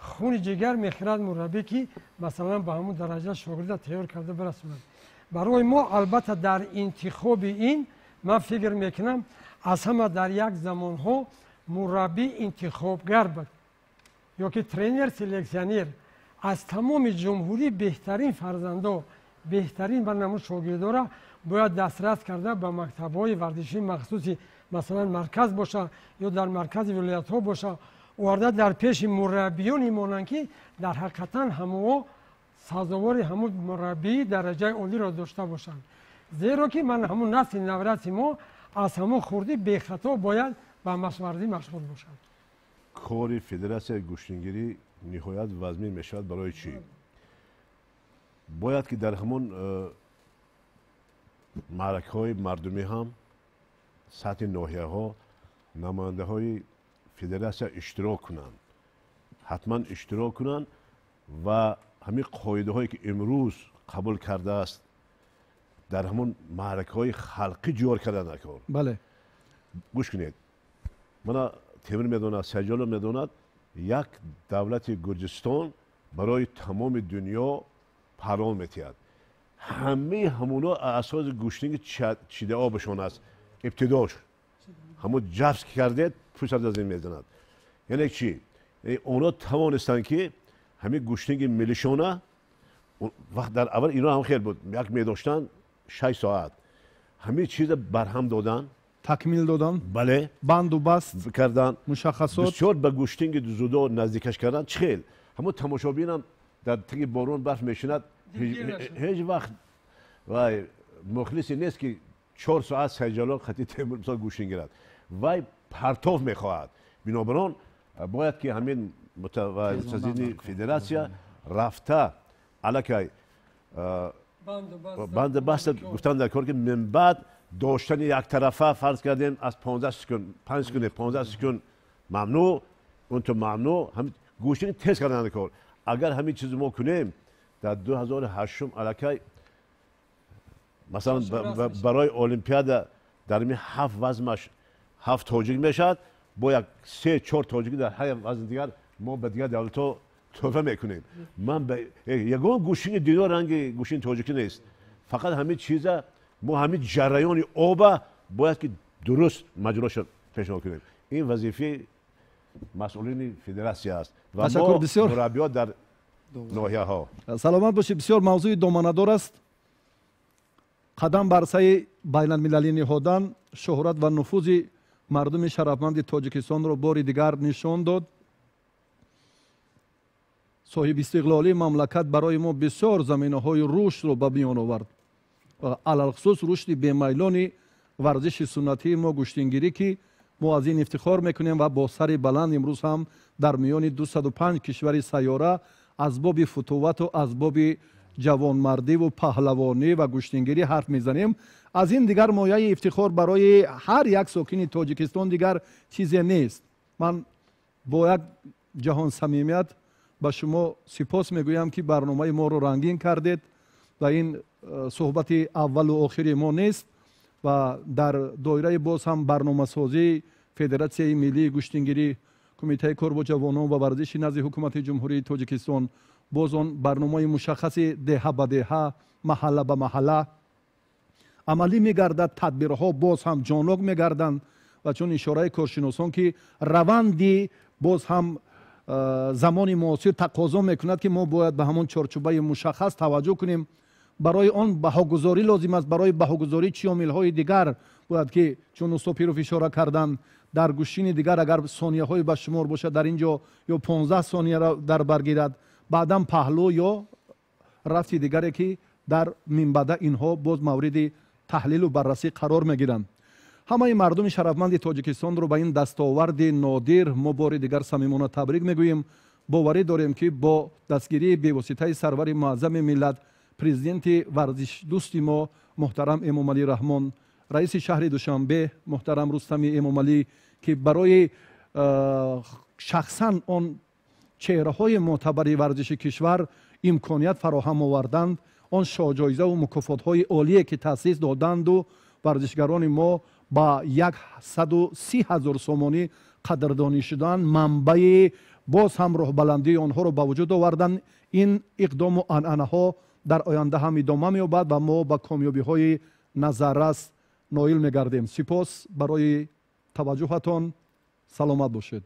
Хуни ҷигар мехӯрад мураббӣ ки масалан ба ҳамун дараҷа шогирда тайёр карда бирасонад. Барои мо албатта дар интихоби ин ман фикр мекунам аз ҳама дар як замонҳо мураббӣ интихобгар буд ё ки тренер селекционер аз тамоми ҷумҳурӣ беҳтарин фарзандо, беҳтарин ба намуд шогирдора бояд дастрас карда ба мактабҳои варзишии махсуси масалан марказ боша ё дар маркази вилоятҳо боша, оварда дар пеши мураббиёне монанд ки дар ҳақиқатан ҳамоо сазовори ҳамун мураббии дараҷаи олиро дошта бошанд. Зеро ки ман ҳамун насли навраси мо аз ҳамун хурдӣ бехато бояд ба машварзӣ машғул бошад. Кори федератсияи гӯштингирӣ ниҳоят вазмин мешавад. Барои чӣ? Бояд ки дар ҳамон маъракаҳои мардумӣ ҳам сатҳи ноҳияҳо намояндаҳои федератсия иштирок кунанд, ҳатман иштирок кунанд ва ҳамин қоидаҳое ки имрӯз қабул кардааст дар ҳамон маъракаҳои халқӣ ҷор кардан дар кор. Бале, гӯш кунед, мана Темур медонад, Сайидҷалол медонад, як давлати Гурҷистон барои тамоми дунё парон метиҳад. Ҳамаи ҳамуно асоси гӯштинги чида обашон аст. Ибтидош ҳамун ҷабс ки кардед, пушт аз ин мезанад. Яъне чӣ? Онҳо тавонистанд, ки ҳамин гӯштинги миллишона вақт дар аввал ино ҳам хел буд, як медоштанд 6 соат. Ҳамин чиза барҳам додан, такмил додан, бале, банду баст кардан, мушаххасот, бисёр ба гӯштинги зудо наздикаш кардан. Чӣ хел? Ҳамун тамошобинам дар таги борон барф мешинад, ҳеҷ вақт вай мухлисе нест, ки 4 соат Сайидҷалол хати Темур мисол гӯштин гирад. Вай партов мехоҳад. Бинобар он бояд ки ҳамин мутазини федератсия рафта аллакай банду баста гуфтан дар кор, ки минбаъд доштани яктарафа фарз кардем аз 15 секунд, 5 секунд, 15 секунд мамнӯъ, он то мамнӯъ, ҳамин гӯштини тез кардан дар кор. Агар ҳамин чиз мо кунем, дар 2008 аллакай масалан барои Олимпиада дар ин 7 вазмаш 7 тоҷик мешавад, бо як 3-4 тоҷик дар ҳар вазн дигар мо ба дигар давлатҳо тӯҳфа мекунем. Ман ягон гӯштини дунё ранги гӯштини тоҷикӣ нест. Фақат ҳамин чиза мо ҳамин ҷараёни оба бояд ки дуруст маҷроша пешниҳод кунем. Ин вазифаи масъулини федератсия аст ва мо мураббиён дар ноҳияҳо. Саломат бошед, бисёр мавзӯи доманадор аст. Қадам бар саи байналмилалӣ ниҳодан шӯҳрат ва нуфузи мардуми шарафманди Тоҷикистонро бори дигар нишон дод. Соҳиби истиқлолии мамлакат барои мо бисёр заминаҳои рушдро ба миён овард ва алалхусус рушди бемайлони варзиши суннатии мо гӯштингирӣ, ки мо аз ин ифтихор мекунем ва бо сари баланд имрӯз ҳам дар миёни 205 кишвари сайёра аз боби футувату аз боби ҷавонмардиву паҳлавонӣ ва гӯштингирӣ ҳарф мезанем. Аз ин дигар мояи ифтихор барои ҳар як сокини Тоҷикистон дигар чизе нест. Ман бо як ҷаҳон самимият ба шумо сипос мегӯям, ки барномаи моро рангин кардед ва ин суҳбати аввалу охири мо нест ва дар доираи боз ҳам барномасозии Федератсияи миллии гӯштингирӣ, Кумитаи кор бо ҷавонон ва варзиши назди Ҳукумати Ҷумҳурии Тоҷикистон боз он барномаи мушаххаси деҳа ба деҳа, маҳалла ба маҳалла амалӣ мегардад, тадбирҳо боз ҳам ҷоннок мегарданд ва чун ишораи коршиносон, ки раванди боз ҳам замони муосир тақозо мекунад, ки мо бояд ба ҳамон чорчӯбаи мушаххас таваҷҷӯҳ кунем. Барои он баҳогузорӣ лозим аст. Барои баҳогузорӣ чӣ омилҳои дигар бояд, ки чун устод Пиров ишора карданд, дар гӯштини дигар агар сонияҳои ба шумор бошад, дар ин ҷо ё 15 сонияро дар бар гирад, баъдан паҳлӯ ё рафти дигаре, ки дар минбаъда инҳо боз мавриди таҳлилу баррасӣ қарор мегиранд. Ҳамаи мардуми шарафманди Тоҷикистонро ба ин дастоварди нодир мо бори дигар самимона табрик мегӯем. Боварӣ дорем, ки бо дастгирии бевоситаи сарвари муаззами миллат, президенти варзишдӯсти мо муҳтарам Эмомалӣ Раҳмон, раиси шаҳри Душанбе муҳтарам Рустами Эмомалӣ, ки барои шахсан он чеҳраҳои мӯътабари варзиши кишвар имконият фароҳам оварданд, он шоҳҷоизаву мукофотҳои олие ки таъсис доданду варзишгарони мо ба 130 000 сомонӣ қадрдонӣ шуданд, манбаи боз ҳам роҳбаландии онҳоро ба вуҷуд оварданд. Ин иқдому анъанаҳо дар оянда ҳам идома меёбад ва мо ба комёбиҳои назаррас ноил мегардем. Сипос барои таваҷҷӯҳатон. Саломат бошед.